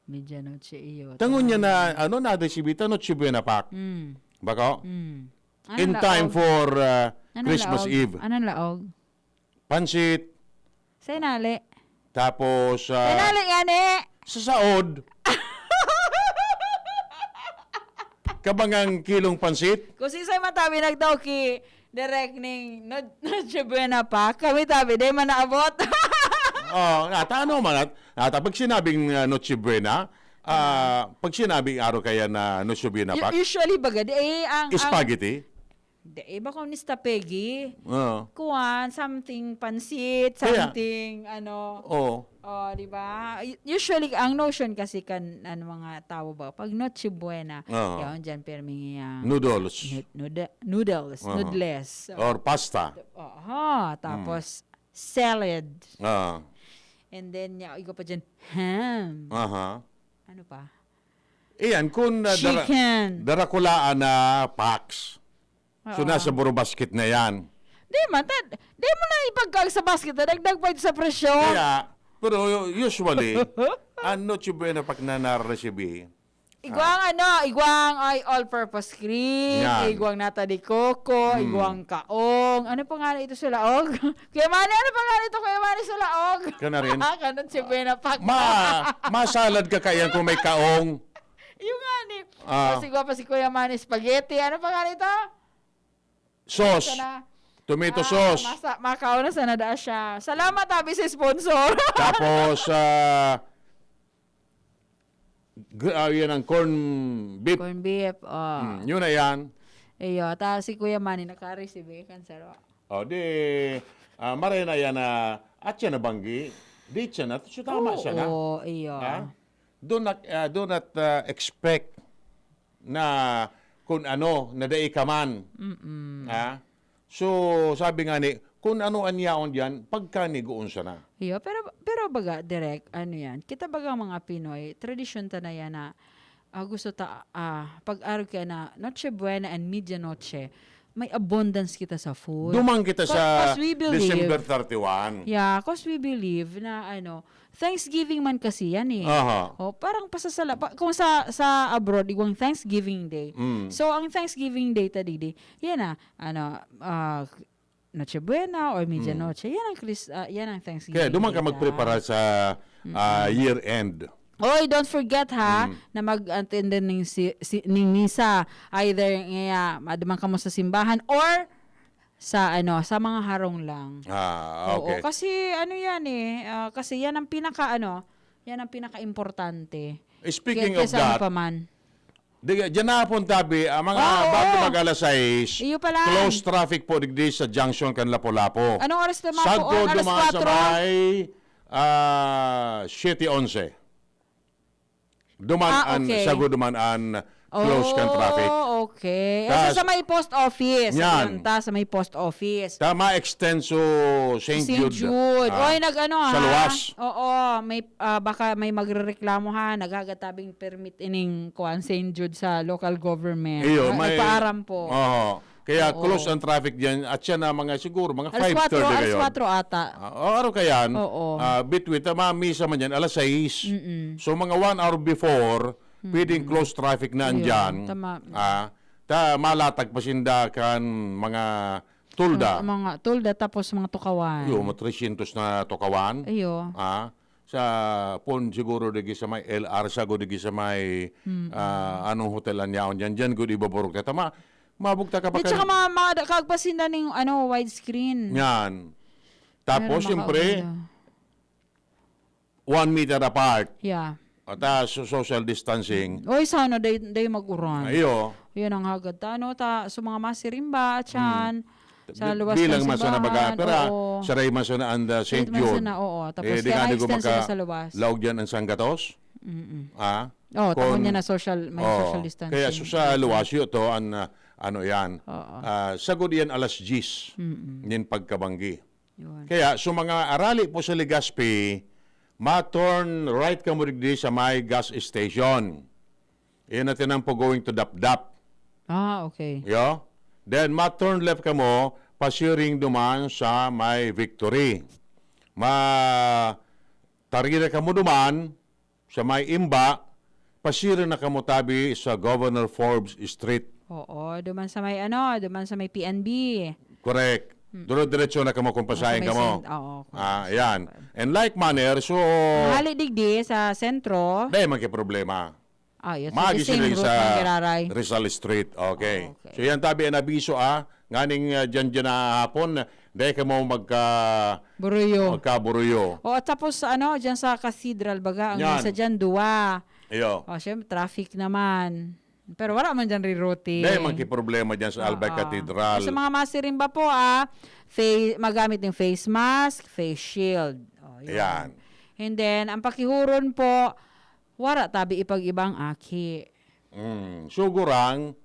Medianoche, iyo. Tangon niya Tama. na, ano, na-receive ito, Noche Buena Pak. Mm. Bako? Mm. Ano In time laog? for, uh, Ano Christmas laog? Eve. Ano laog? Pansit. Sa inali. Tapos, ah, Sa inali nga ni. sa saod. Kabangang kilong pansit. Kung si Isay man tabi nagtao ki Direk ning Nod-, Noche Buena pa, kami tabi, di man naabot. Oh, ata ano man, at, ata pag sinabing, ah, Noche Buena, ah, pag sinabing araw kaya na Noche Buena U-, pa, usually baga, di, eh, ang, ang spaghetti? Di, iba ko ni spaghetti. Oo. Kuwan, something pansit, Kaya, something, ano. Oo. Oh, di ba? U-, usually, ang notion kasi kan, ano, mga tao ba, pag Noche Buena, Oo. yaon dyan, pirmi nga Noodles. nu-, nuda-, noodles, Oo. noodles. So, Or pasta. Oho, Mm. tapos salad. Oo. And then, ya-, igo pa dyan, ham. Aha. Ano pa? Iyan, kung, ah, dara-, Chicken. darakulaan na packs. So, Oo. nasa burubasket na yan. Di man, ta-, di mo na ipagkaag sa basket, dagdag pa ito sa presyo. Kaya, pero usually, ano, Noche Buena pag nanaresibi? Igwang Ah. ano, igwang ay all-purpose cream, Yan. igwang nata de coco, Hmm. igwang kaong. Ano pa nga na ito sa laog? Kuya Manny, ano pa nga na ito, Kuya Manny, sa laog? Ka na rin? Ka Noche Buena pa. Ma-, masalad ka kaya kung may kaong. Yung nga ni, Ah. mas igwa pa si Kuya Manny spaghetti. Ano pa nga na ito? Sauce. Sana. Tomato Ah, sauce. masa-, makaon na sana daa siya. Salamat, abi, sa sponsor. Tapos, ah, g-, ah, yan ang corn beef. Corn beef, oh. Hmm, yun na yan. Iyo, ta si Kuya Manny naka-receive eh, kan saro. Oh, di, ah, maray na yan na, at siya nabanggi. Di siya na, so tama siya na. Oo, iyo. Ha? Do not, ah, do not, ah, expect na kung ano, na dai ka man. Mm-mm. Ha? So, sabi nga ni, kung ano an yaon diyan, pagkanigoon sana. Iyo, pero, pero baga, Direk, ano yan? Kita baga mga Pinoy, tradisyon ta na yan na, ah, gusto ta, ah, pag-arog kaya na Noche Buena and Medianoche, may abundance kita sa food. Duman kita Ca-, sa 'cause we believe December thirty-one. Yeah, 'cause we believe na, ano, Thanksgiving man kasi yan eh. Aha. Oh, parang pasasala-, pa-, kung sa, sa abroad, igwang Thanksgiving Day. Mm. So, ang Thanksgiving Day ta didi, yan na, ano, ah, Noche Buena or Medianoche. Mm. Yan ang Chris-, ah, yan ang Thanksgiving Kaya duman ka Day ta. magprepara sa, ah, Mm-mm. year end. Oy, don't forget ha, Mm. na mag-attend din ning si, si, ning misa. Either nga, maduman ka mo sa simbahan or sa ano, sa mga harong lang. Ah, Oo, okay. kasi ano yan eh, ah, kasi yan ang pinaka ano, yan ang pinaka-importante. Speaking Kaya, of kaysa ano that, pa man. di, dyan na hapon tabi, ang mga Oo, bago oo. mag alas sais, Iyo pa lang. close traffic po digdi sa junction kan Lapu-Lapu. Anong oras naman Sagko po? Alas dumaan sa kwatro? may, ah, siyete onse. Duman Ah, an, okay. sagko duman an close kan traffic. Oh, okay. Eh, Tas sa, sa may post office. Yan. Yan, ta, sa may post office. Ta, ma-extend so Saint Saint Jude, Jude. ah, Oy, nag-ano, sa ha? luwas. Oo, may, ah, baka may magrereklamo, ha? Nagagatabing permit ining kuan, Saint Jude sa local government. Iyo, Ah, may ipaaram po. Oo. Kaya Oo. close ang traffic diyan at siya na mga siguro mga Alas five thirty kwatro, alas kayo. kwatro ata. Ah, o, araw kayan, Oo. ah, between, ta, mga misa man yan, alas sais. Mm-mm. So, mga one hour before, Mm-mm. pwedeng close traffic na Ayun, andyan. tama. Ah, ta, malatag pa sinda kan mga Tolda. Mga tolda, tapos mga tukawan. Iyo, mga trescientos na tukawan. Iyo. Ah, sa pon siguro digi sa may L R, sago digi sa may, ah, anong hotel an yaon dyan, dyan gud ibaburog ta. Tama, mabugta ka pa Di, tsaka mga, mga da- kagpasinda ning, ano, widescreen. Yan. Tapos, Meron siyempre, makauna. one meter apart. Yeah. At ah, so- social distancing. Oy, sana day, day mag-uran. Ayo. Yun ang hagad ta, ano, ta, so mga masirimba, at yan, sa Bi- luwas bilang ng man sana baga, simbahan, pero ah, oo. saray man sana ang ah, Saint Saint man Jude. sana, oo. Tapos Eh, di kaya nga di ko na-extend sila maka- sa luwas. Laog dyan ang San Gatos. Mm-mm. Ah? Oh, tamo Kon- niya na social, may Oo. social distancing. Kaya so, sa luwas yun to, ang ah, ano yan. Oo. Ah, sagod yan alas diyes. Mm-mm. Nin pagkabanggi. Yun. Kaya, so mga arali po sa Legazpi, ma-turn right kamo digdi sa may gas station. Iyan natin ang po going to Dapdap. Ah, okay. Yo? Then, ma-turn left kamo, pasiring duman sa may Victory. Ma tarira kamo duman sa may Imba, pasiring na kamo tabi sa Governor Forbes Street. Oo, duman sa may ano, duman sa may P N B. Correct. Duro-diretso na kamo kung pasahin Sa may kamo. Saint- oo, kung Ah, pasahin yan. ka. And like manner, so, Ang hali digdi sa sentro. dahil magkaproblema. Ah, yun. Magi Sa the same sila route sa ng Giraray. Rizal Street. Okay. Okay. So, yan tabi ang abiso, ah. Nganing uh, dyan dyan na hapon, dahil kamo magka, Buruyo. magkaburuyo. O, at tapos sa ano, dyan sa cathedral, baga, ang Yan. isa dyan, duwa. Iyo. O, syempre, traffic naman. Pero wala man dyan rerouting. Dahil magkiproblema dyan sa Albay Oo. Cathedral. Sa mga masirimba po, ah, fa- magamit ng face mask, face shield. O, yun. Yan. And then, ang pakihuron po, wara tabi ipag-ibang aki. Mm. Sugurang,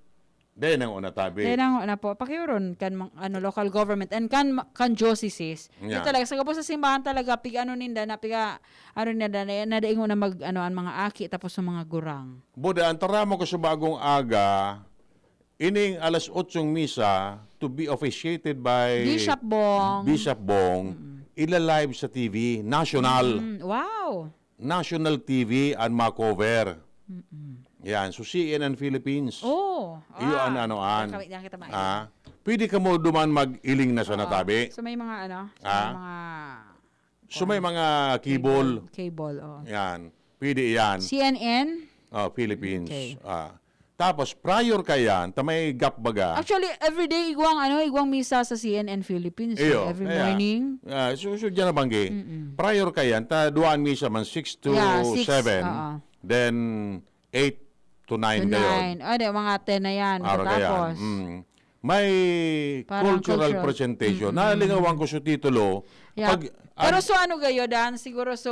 dahil nang una tabi. Dahil nang una po, pakihuron kan mang- ano, local government and kan kan dioceses. Di Yeah. talaga, sa gabos sa simbahan talaga, pig ano ninda, na piga, ano ninda, na, na daing na mag, ano, ang mga aki, tapos ang mga gurang. Buda, ang tarama ko sa bagong aga, ining alas otsong misa to be officiated by Bishop Bong. Bishop Bong, ila-live sa T V, national. Mm, wow! National T V ang ma-cover. Yan, so C N N Philippines. Oh, Iyo ah, ang ano, an. kami, yan kita maayos. Ah, pwede ka mo duman mag-iling na sa Oo. natabi. So may mga ano, so Ah? may mga So may mga cable. Cable, oh. Yan. Pwede yan. C N N? Oh, Philippines. Okay. Ah. Tapos, prior ka yan, ta may gap baga. Actually, everyday igwang ano, igwang misa sa C N N Philippines, eh, Iyo, every kaya, morning. Ah, so, so dyan na banggi. Mm-mm. Prior ka yan, ta duwaan misa man six to Yeah, six, seven. Oo. Then, eight to nine To kayo. nine. O, di, mga ten na yan. Araw ka yan. Tapos, Mm. May Parang cultural cultural. presentation. Mm-mm. Nalingawan ko sa titulo. Yeah. Pag, Pero an- so ano gayo, Dan? Siguro so,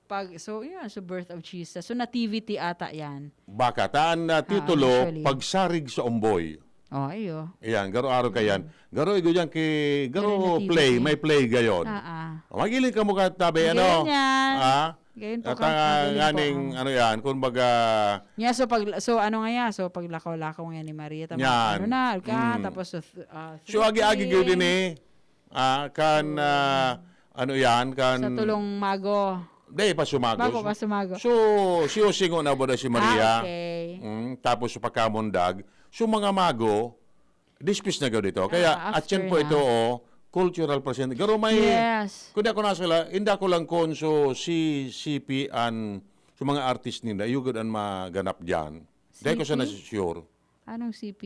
pag, so, yun, so birth of Jesus. So nativity ata yan. Baka, taan na titulo, usually. Pagsarig sa Umboy. Oh, iyo. Ayan, garo araw ka yan. Garo igo dyan ki, garo Garo nativity. Play, may Play gayon. Ah, ah. O, magiling ka mo ka tabi, Gayon ano? yan. Ah? Gayon po At ka, ang gayon po nganing, ang- ano yan, kumbaga, Yeah, so pag so ano nga ya, so paglakaw-lakaw nga ni Maria, tama, Yan. Ano na, ka, Mm. Tapos so, uh, So, agi-agi three. gyud din eh. Ah, kan, ah, ano yan, kan... Sa tulong mago. Dahil pa sumago. Bago pa sumago. So, siyo singo na ba na si Maria? Ah, okay. Mm, tapos sa pagkamundag. So, mga mago, dispis na gawin ito. Kaya, Ah, atyan after po na. Ito, oh, cultural present. Garo may... Yes. Kung di ako nasala, hindi ako lang kon so si C P an, so mga artist nila, yugod an maganap dyan. Dahil ko siya C P? Nasisure. Anong C P?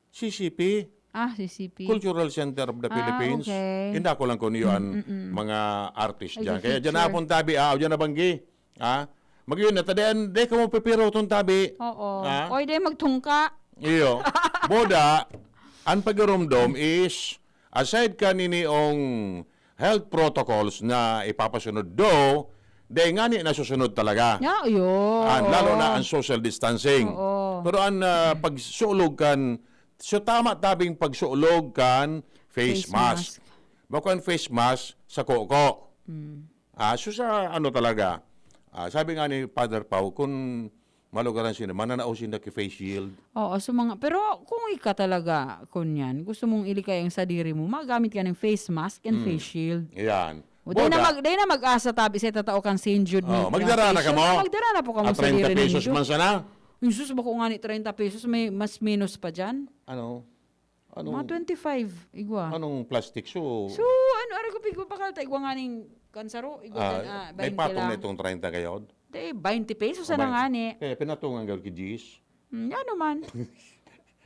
C C P, Ah, C C P. Cultural Center of the Ah, Philippines. Okay. Hindi ako lang kon iyo an Mm-mm. mga artist Ay, dyan. Kaya dyan feature. hapon tabi, ah, dyan na banggi. Ah, mag-iyon na, tadaan, di ka mo pipiro itong tabi. Oo. Ah? Oy, di magtungka. Iyo. Boda, ang pagurumdom is, aside kanini ong health protocols na ipapasunod do, dahil nga ni nasusunod talaga. Yeah, yun. Ah, lalo na ang social distancing. Oo. Pero ang ah, pagsulog kan, so tama tabing pagsulog kan face, Face mask. mask. Bako ang face mask sa koko. Mm. Ah, so sa ano talaga, ah, sabi nga ni Father Pau, kung malugaran sila, mananao sila ki face shield. Oo, so mga, pero kung ika talaga, kunyan, gusto mong ilikay ang sadiri mo, magamit ka ng face mask and Mm. face shield. Ayan. O, dahil na, Boda, mag, dahil na mag-asa tabi sa tatao kang Saint Jude oh, ni- magdara na Patient, kamo. Magdara na po kamo At sa treinta sadiri pesos ninyo. Man sana. Yung sus, bako nga ni treinta pesos, may mas minus pa dyan. Ano? Mga twenty-five, igwa. Anong plastic? So, So, ano, ano ko, pigo pa kalta, igwa nga ning kansaro, igwa ah, dyan, ah, may baynte patong lang. Na itong treinta gayod? Di, baynte pesos O, sana nga baynte. Ni. Eh, pinatungan gayod ki Gis. Hmm, ano man.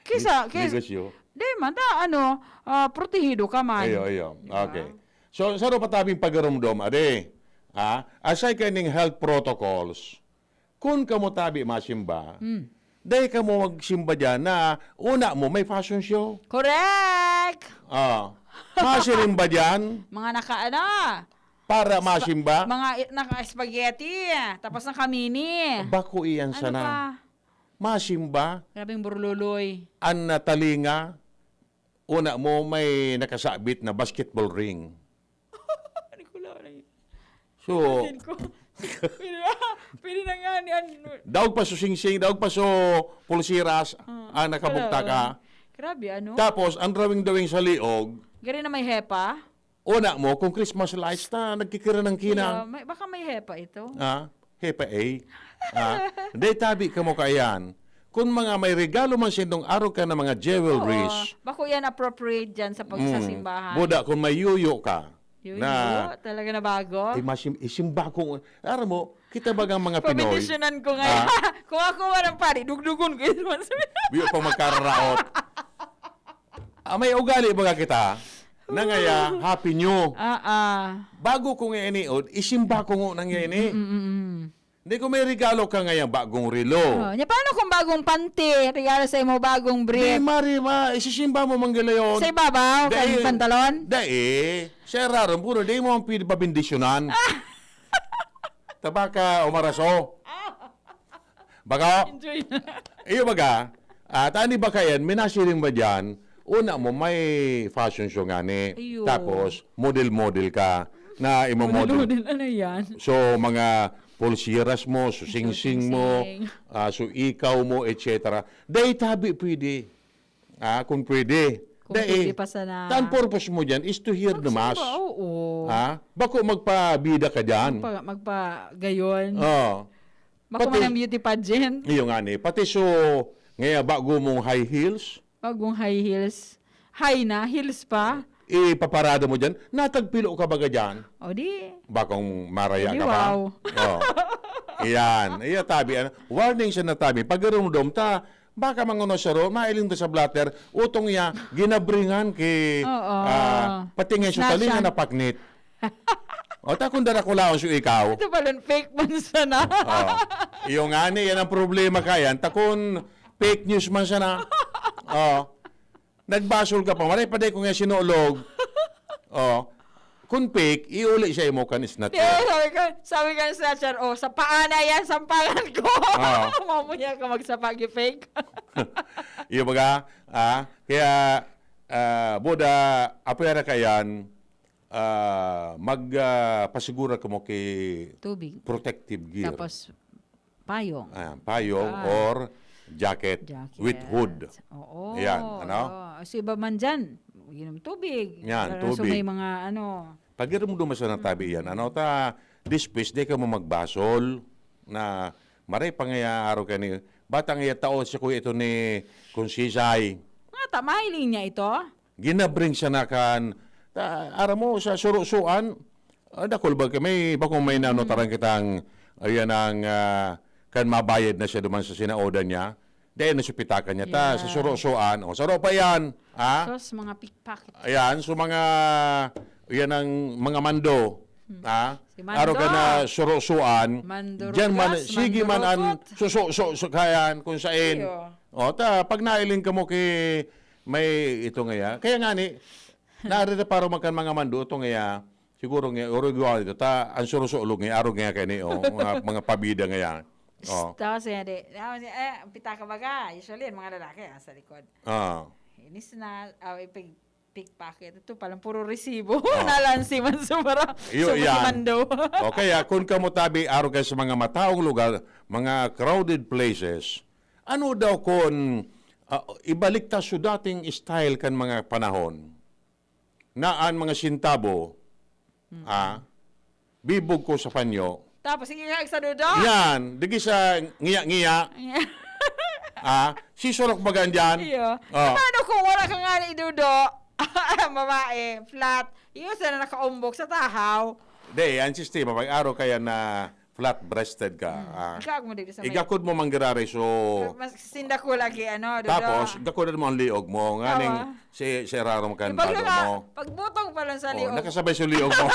Kisa, Nig-, kis-, negosyo. Di man, ta, ano, ah, protehido ka man. Ayo, ayo. Di ba? Okay. So, saro pa tabing pagarumdom, ade. Ha? Aside kaning health protocols, kun kamo tabi masimba, Hmm. dai kamo magsimba diyan na una mo may fashion show. Correct! Ah. Masiring ba diyan? Mga naka, ano? Para Spa-, masimba? mga i-, naka-spaghetti, tapos naka-mini. Bako iyan Ano sana. pa? Masimba? Grabeng burluloy. An natalinga, una mo may nakasabit na basketball ring. Ano ko lang yun? So, Pwede ko. Pwede na, pwede na nga ni ano. Daog pa so singsing, daog pa so pulsiras, Ah, ah, nakabugta wala. Ka. Grabe, ano? Tapos, ang drawing-drawing sa liog, Gari na may hepa? Una mo, kung Christmas lights ta, nagkikira ng Kaya, kinang. may, baka may hepa ito. Ah, hepa, eh. Ah, dahil tabi ka mo kaiyan. Kung mga may regalo man sindong araw ka na mga jewelries. Oo. Bako yan appropriate dyan sa pag-, sa Mm. simbahan. Buda, kung may yuyo ka, Yuyo, na talaga na bago? Ay, masim-, isimba ko. Aram mo, kita bagang mga Pinoy? Pabindisyonan ko ngayon. Ah? Kung ako walang pari, dugdugon ko yun. Biyo pa magkararaot. Ah, may ugali baga kita? Na ngaya, Happy New. Ah, ah. Bago ko nga iniod, isimba ko nga na nga ini. Mm, mm, mm. Hindi ko may regalo ka ngaya, bagong relo. Oh, nya, paano kung bagong panty? Regalo sa imo, bagong brief. Di, mari, ma, isisimba mo man gila yun. Sa ibabaw, Dai, kan pantalon? Dai, sa raron, puro, dai mo ang pwede pabindisyonan. Tabaka o maraso. Baka, Enjoy na. Iyo baga, ah, tani ba kayan, minasiring ba dyan? Una mo, may fashion show ngani. Iyo. Tapos, model-model ka na imo-model. Model-model, ano yan? So, mga pulsiras mo, so singsing mo, Singsing. ah, so ikaw mo, et cetera. Dai tabi pwede. Ah, kung pwede. Kung Dai, pwede pa sana. Tan purpose mo dyan is to hear the mass. Magsimba, oo. Ha? Bako magpabida ka dyan. Magpa-, magpagayon. Oo. Bako Pati man ang beauty pageant. Iyo nga ni. Pati so, ngaya bago mong high heels. Bagong high heels. High na, heels pa. Ipaparada mo dyan. Natagpilo ka baga dyan. O di. Bakong maraya Di ka pa. Wow. Oh. Iyan. Iya tabi. Ano? Warning siya na tabi. Pag rumdom ta, baka manguno siya ro, mailing ta sa blotter, utong iya, ginabringan ki, Oo. ah, pati nga yung Snatch talingan yan. Na paknit. O, ta kung darakulaon siya ikaw. Ito pala, fake man sana. Oh. Iyo nga ni, yan ang problema kayan. Ta kung fake news man sana. Oh. Nagbasol ka pa. Maray pa di ko nga sinulog. Oh. Kung fake, iuli siya imo kan snatcher. Di, sabi ko, sabi ko sa snatcher, "Oh, sa paa na yan, sampangan ko." Ah. Mamuya ka magsapag yung fake. Iyo baga, ah, kaya, ah, boda, apwera ka yan, ah, mag, ah, pasigura ka mo ki Tubig. Protective gear. Tapos, payong. Ah, payong Ah. or jacket Jacket. With hood. Oo, Ayan, ano? oo. So, iba man dyan, inom tubig. Yan, Pero so, tubig. May mga ano. Pag inom duman sa natabi yan, ano, ta, this place, di ka mo magbasol na maray pa ngaya araw ka ni, batang iya tao si kuya ito ni Konsisay. Nga, ta, mahiling niya ito? Ginabring siya na kan, ta, aram mo, sa surusuan, ah, dakul ba, may, bakong may nanotaran kitang, ayan ang, ah, kan mabayad na siya duman sa sinaodan niya. Dahil nasupitakan niya, ta, sa Yeah. surusuan, o, saro pa yan, ha? Sus, mga pickpocket. Ayan, so mga, yan ang mga mando, ha? Si Mando. Araw ka na surusuan, Mando dyan man, Rugas, sige Mando man an Rukot. Suso, so, so, kayan, kung sain. Iyo. O, ta, pag nailing ka mo ki, may ito ngaya. Kaya nga ni, narereparo man kan mga mando, ito ngaya, siguro nga, orog yung ito, ta, ang surusulog nga, arog nga kaya ni, o, mga, mga pabida ngaya. O. Tapos, yan, di, tapos, eh, ang pitaka baga, usually, ang mga lalaki, ah, sa likod. Ah. Inis na, ah, ipig-, pickpocket. Ito palang puro resibo. Ah. Nalansi man sobra. Iyo, Sobra si yan. Mando. O kaya, kung kamo tabi, arog kayo sa mga mataong lugar, mga crowded places, ano daw kung, ah, ibalik ta sa dating style kan mga panahon? Na an mga sintabo, Mm. ah, bibog ko sa panyo. Tapos, sige ka, sa dudo. Yan, digi sa ngiya-ngiya. Ngiya. Ah, sisulok baga dyan. Iyo. Oh. Paano kung wala ka nga ni dudo? Babae, flat. Iyo, sana nakaumbok sa tahaw. Di, ang sistema, mag-aro kaya na flat-breasted ka. Hmm. Ah. Ikaw mo dito sa may Igakod mo manggiraray, so Mas sinda ko lagi, ano, dudo. Tapos, gakodan mo ang liog mo. Nganing Awa. si, si Rarom kan Ipag bado nga, mo. pagbutong pa lang sa Oh, liog. nakasabay sa liog mo.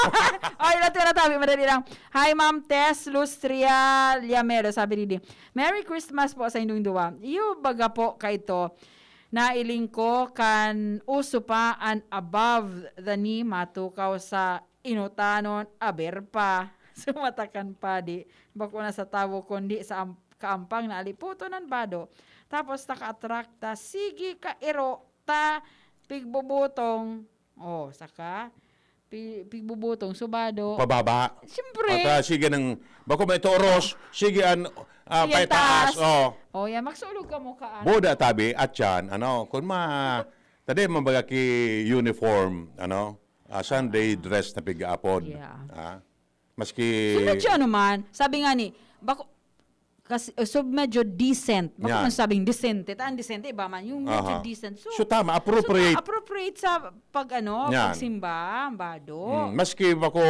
Ay, lahat na tabi, madali lang. Hi, Ma'am Tess Lustria Liamero, sabi ni Di, "Merry Christmas po sa inyong duwa." Iyo, baga po kaito, nailing ko kan uso pa an above the knee, matukaw sa inotanon, aber pa. Sumatakan pa, di. Bako na sa tawo, kundi sa am-, kaampang na aliputon ng bado. Tapos, naka-attract ta, sige ka, iro, ta, pigbubutong. Oh, saka, pi-, pigbubutong, subado. Pababa. Siyempre. At, ah, sige nang, bako may toros, sige an, ah, Sige, paitaas. taas. Oh. Oh, yan, magsulog ka mo ka, ano. Boda tabi, at yan, ano, kung ma-, tadi, mabaga ki uniform, ano, ah, Sunday dress na pig-aapod. Yeah. Ah, maski So, medyo ano man, sabi nga ni, bako, kasi, uh, so, medyo decent. Bako Yan. man sabing decente. Ta, ang decente, iba man. Yung medyo Aha. decent. So, So, tama, so, appropriate. appropriate sa pag, ano, Yan. pagsimba, ang bado. Hmm, maski bako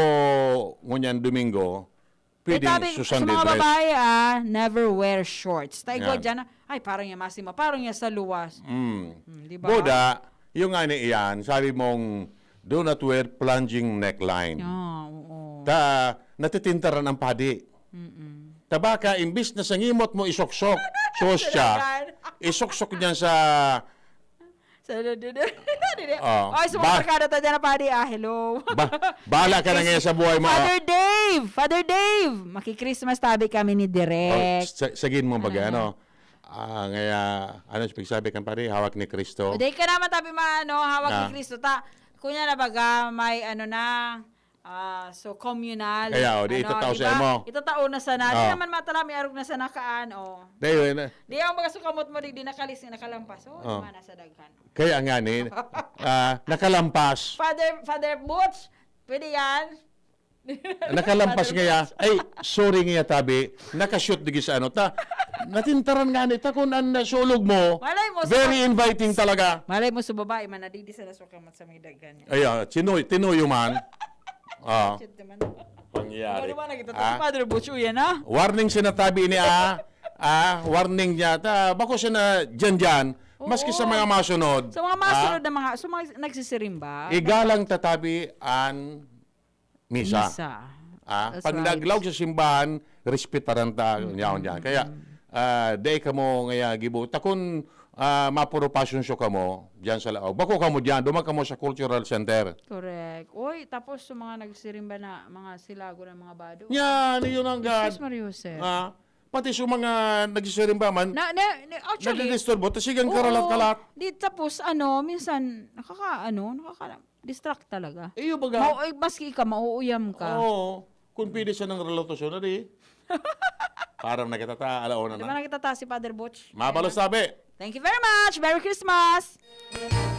ngunyan Domingo, Eh, pwede tabi, Susan sa mga Debres. babae, ah, never wear shorts. Tayo Yan. dyan, ah, "Ay, parang yan masima, parang yan sa luwas." Mm. Hmm, di ba? Boda, yung nga ni iyan, sabi mong, "Do not wear plunging neckline." Ah, oo. Ta, natitintaran ang padi. Mm-mm. Ta baka, imbis na sa ngimot mo isuksok, sos siya, Talagan. isuksok niya sa Sa, di, di, di, di, di. Oh, Ay, sa mga ba- barkada ta dyan na padi, ah, hello. Ba-, bahala ka na Chris-, ngayon sa buhay mo, ah. Father Dave! Father Dave! Maki-Christmas tabi kami ni Direk. Oh, sa-, sagin mo baga, Ano ano? Ah, ngaya, ano siya pagsabi kan padi? Hawak ni Kristo? Di ka naman tabi ma-, ano, hawak ni Ah. Kristo. Ta, kunya na baga, may ano na, ah, so communal. Kaya, oh, di Ano, itatao di sa ba? imo. Itatao na sana. Di Ah. naman matala, may arog na sana kaan, oh. Dahil, eh, na- Di ang mga sukamot mo, di, di nakalis, nakalampas. Oh, Oh. di man nasa daghan. Kaya nga ni, ah, nakalampas. Father, Father Butch, pwede yan? Nakalampas Father ngaya. Butch. Ay, sorry ngaya, tabi. Nakashoot digi sa ano. Ta, natintaran nga ni, ta kung ang nasulog mo, Malay mo, sa very pag- inviting talaga. Malay mo sa babae man, nadidi sa nasukamot sa may daghan niya. Ay, ah, tinuy-, tinuyo man. Ah. Shit naman. Pangyari. Ano ba nakita to? Ah? Si Father Butch, uyan na. Warning sinatabi ini, ah. Ah, warning niya. Ta, bako siya na dyan-dyan. Maski sa Oo. mga masunod. Sa mga masunod Ah? na mga, sa mga nagsisirimba. Igalang tatabi an misa. Misa. Ah, That's pag right. naglaog sa simbahan, respetaran ta, Mm, yaon mm, yan. Kaya, mm. ah, dai kamo ngaya gibo. Ta kun, ah, mapuro fashion show kamo, dyan sa laog. Bako kamo dyan, duman kamo sa Cultural Center. Correct. Uy, tapos sa mga nagsirimba na, mga silago ng mga bado. Yan, yun ang Jesus God. Maria Jose. Ah, pati sa mga nagsirimba man, Na, na, na, actually, nadidisturbo, tas sigang Oo. karalat-kalat. Di, tapos, ano, minsan, nakaka-, ano, nakaka-distract talaga. Iyo, baga. Mau-, eh, maski ka, mauuyam ka. Oo. Kung pwede siya ng relatasyon na di. Parang nakita ta, alauna Di ba na. nakita ta si Father Butch? Mabalos Ayan. tabi. Thank you very much. Merry Christmas!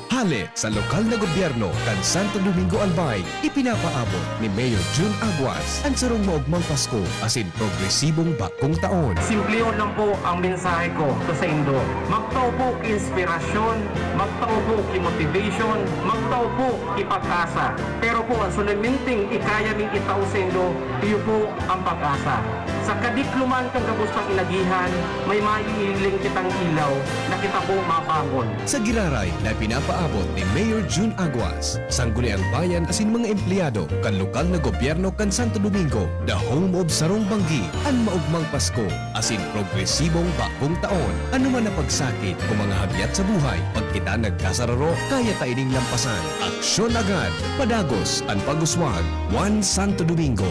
Hale sa lokal na gobyerno kan Santo Domingo, Albay, ipinapaabot ni Mayor Jun Aguas an sarong maogmang Pasko asin progresibong bagong taon. Simplehon lang po ang mensahe ko sa saindo. Magtao po ki inspirasyon, magtao po ki motivation, magtao po ki pag-asa. Pero po, ang solemneng ikaya ming itao saindo, iyo po ang pag-asa. Sa kadikloman kan gabos pang inagihan, may maiiling kitang ilaw na kita po mabangon. Sa giraray na pinapaabot ni Mayor Jun Aguas, Sangguniang Bayan asin mga empleyado kan lokal na gobyerno kan Santo Domingo, the home of sarong banggi, an maogmang Pasko asin progresibong bagong taon. Ano man na pagsakit o mga hagyat sa buhay, pag kita nagkasararo, kaya ta ining lampasan. Aksyon agad, padagos an pag-uswag. One Santo Domingo.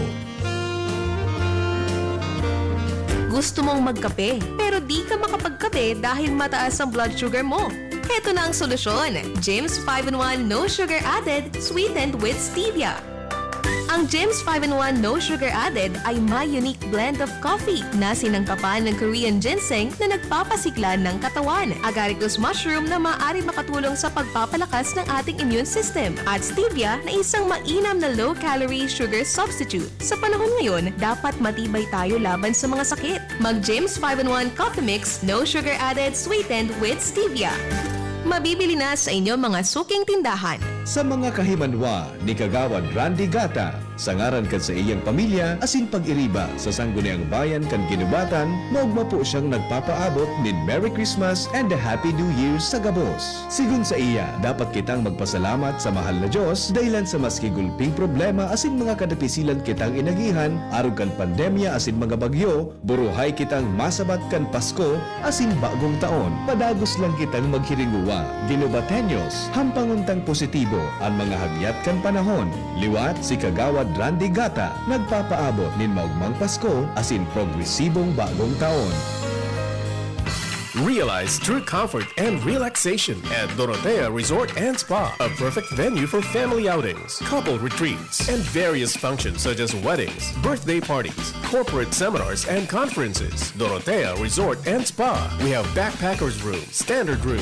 Gusto mong magkape, pero di ka makapagkape dahil mataas ang blood sugar mo? Heto na ang solusyon, James five in one No Sugar Added, sweetened with stevia. Ang Gems five-in-one No Sugar Added ay may unique blend of coffee na sinangkapan ng Korean ginseng na nagpapasigla ng katawan, agaricus mushroom na maaari makatulong sa pagpapalakas ng ating immune system, at stevia na isang mainam na low-calorie sugar substitute. Sa panahon ngayon, dapat matibay tayo laban sa mga sakit. Mag Gems five-in-one Coffee Mix, No Sugar Added, sweetened with stevia. Mabibili na sa inyong mga suking tindahan. Sa mga kahimanwa ni Kagawad Randy Gata, sa ngaran kan saiyang pamilya asin pag-iriba sa Sangguniang Bayan kan Guinobatan, maogma po siyang nagpapaabot nin Merry Christmas and a Happy New Year sa gabos. Sigon saiya, dapat kitang magpasalamat sa mahal na Dios dahilan sa maski gulping problema asin mga kadapisilan kitang inagihan arog kan pandemya asin mga bagyo, buruhay kitang masabat kan Pasko asin Bagong Taon. Padagos lang kitang maghiringowa. Guinobateños, hampangon tang positibo an mga hagyat kan panahon. Liwat si Kagawad Randy Gata, nagpapaabot nin maogmang Pasko asin progresibong Bagong Taon. Realize true comfort and relaxation at Dorotea Resort and Spa, a perfect venue for family outings, couple retreats, and various functions such as weddings, birthday parties, corporate seminars, and conferences. Dorotea Resort and Spa. We have backpackers room, standard room,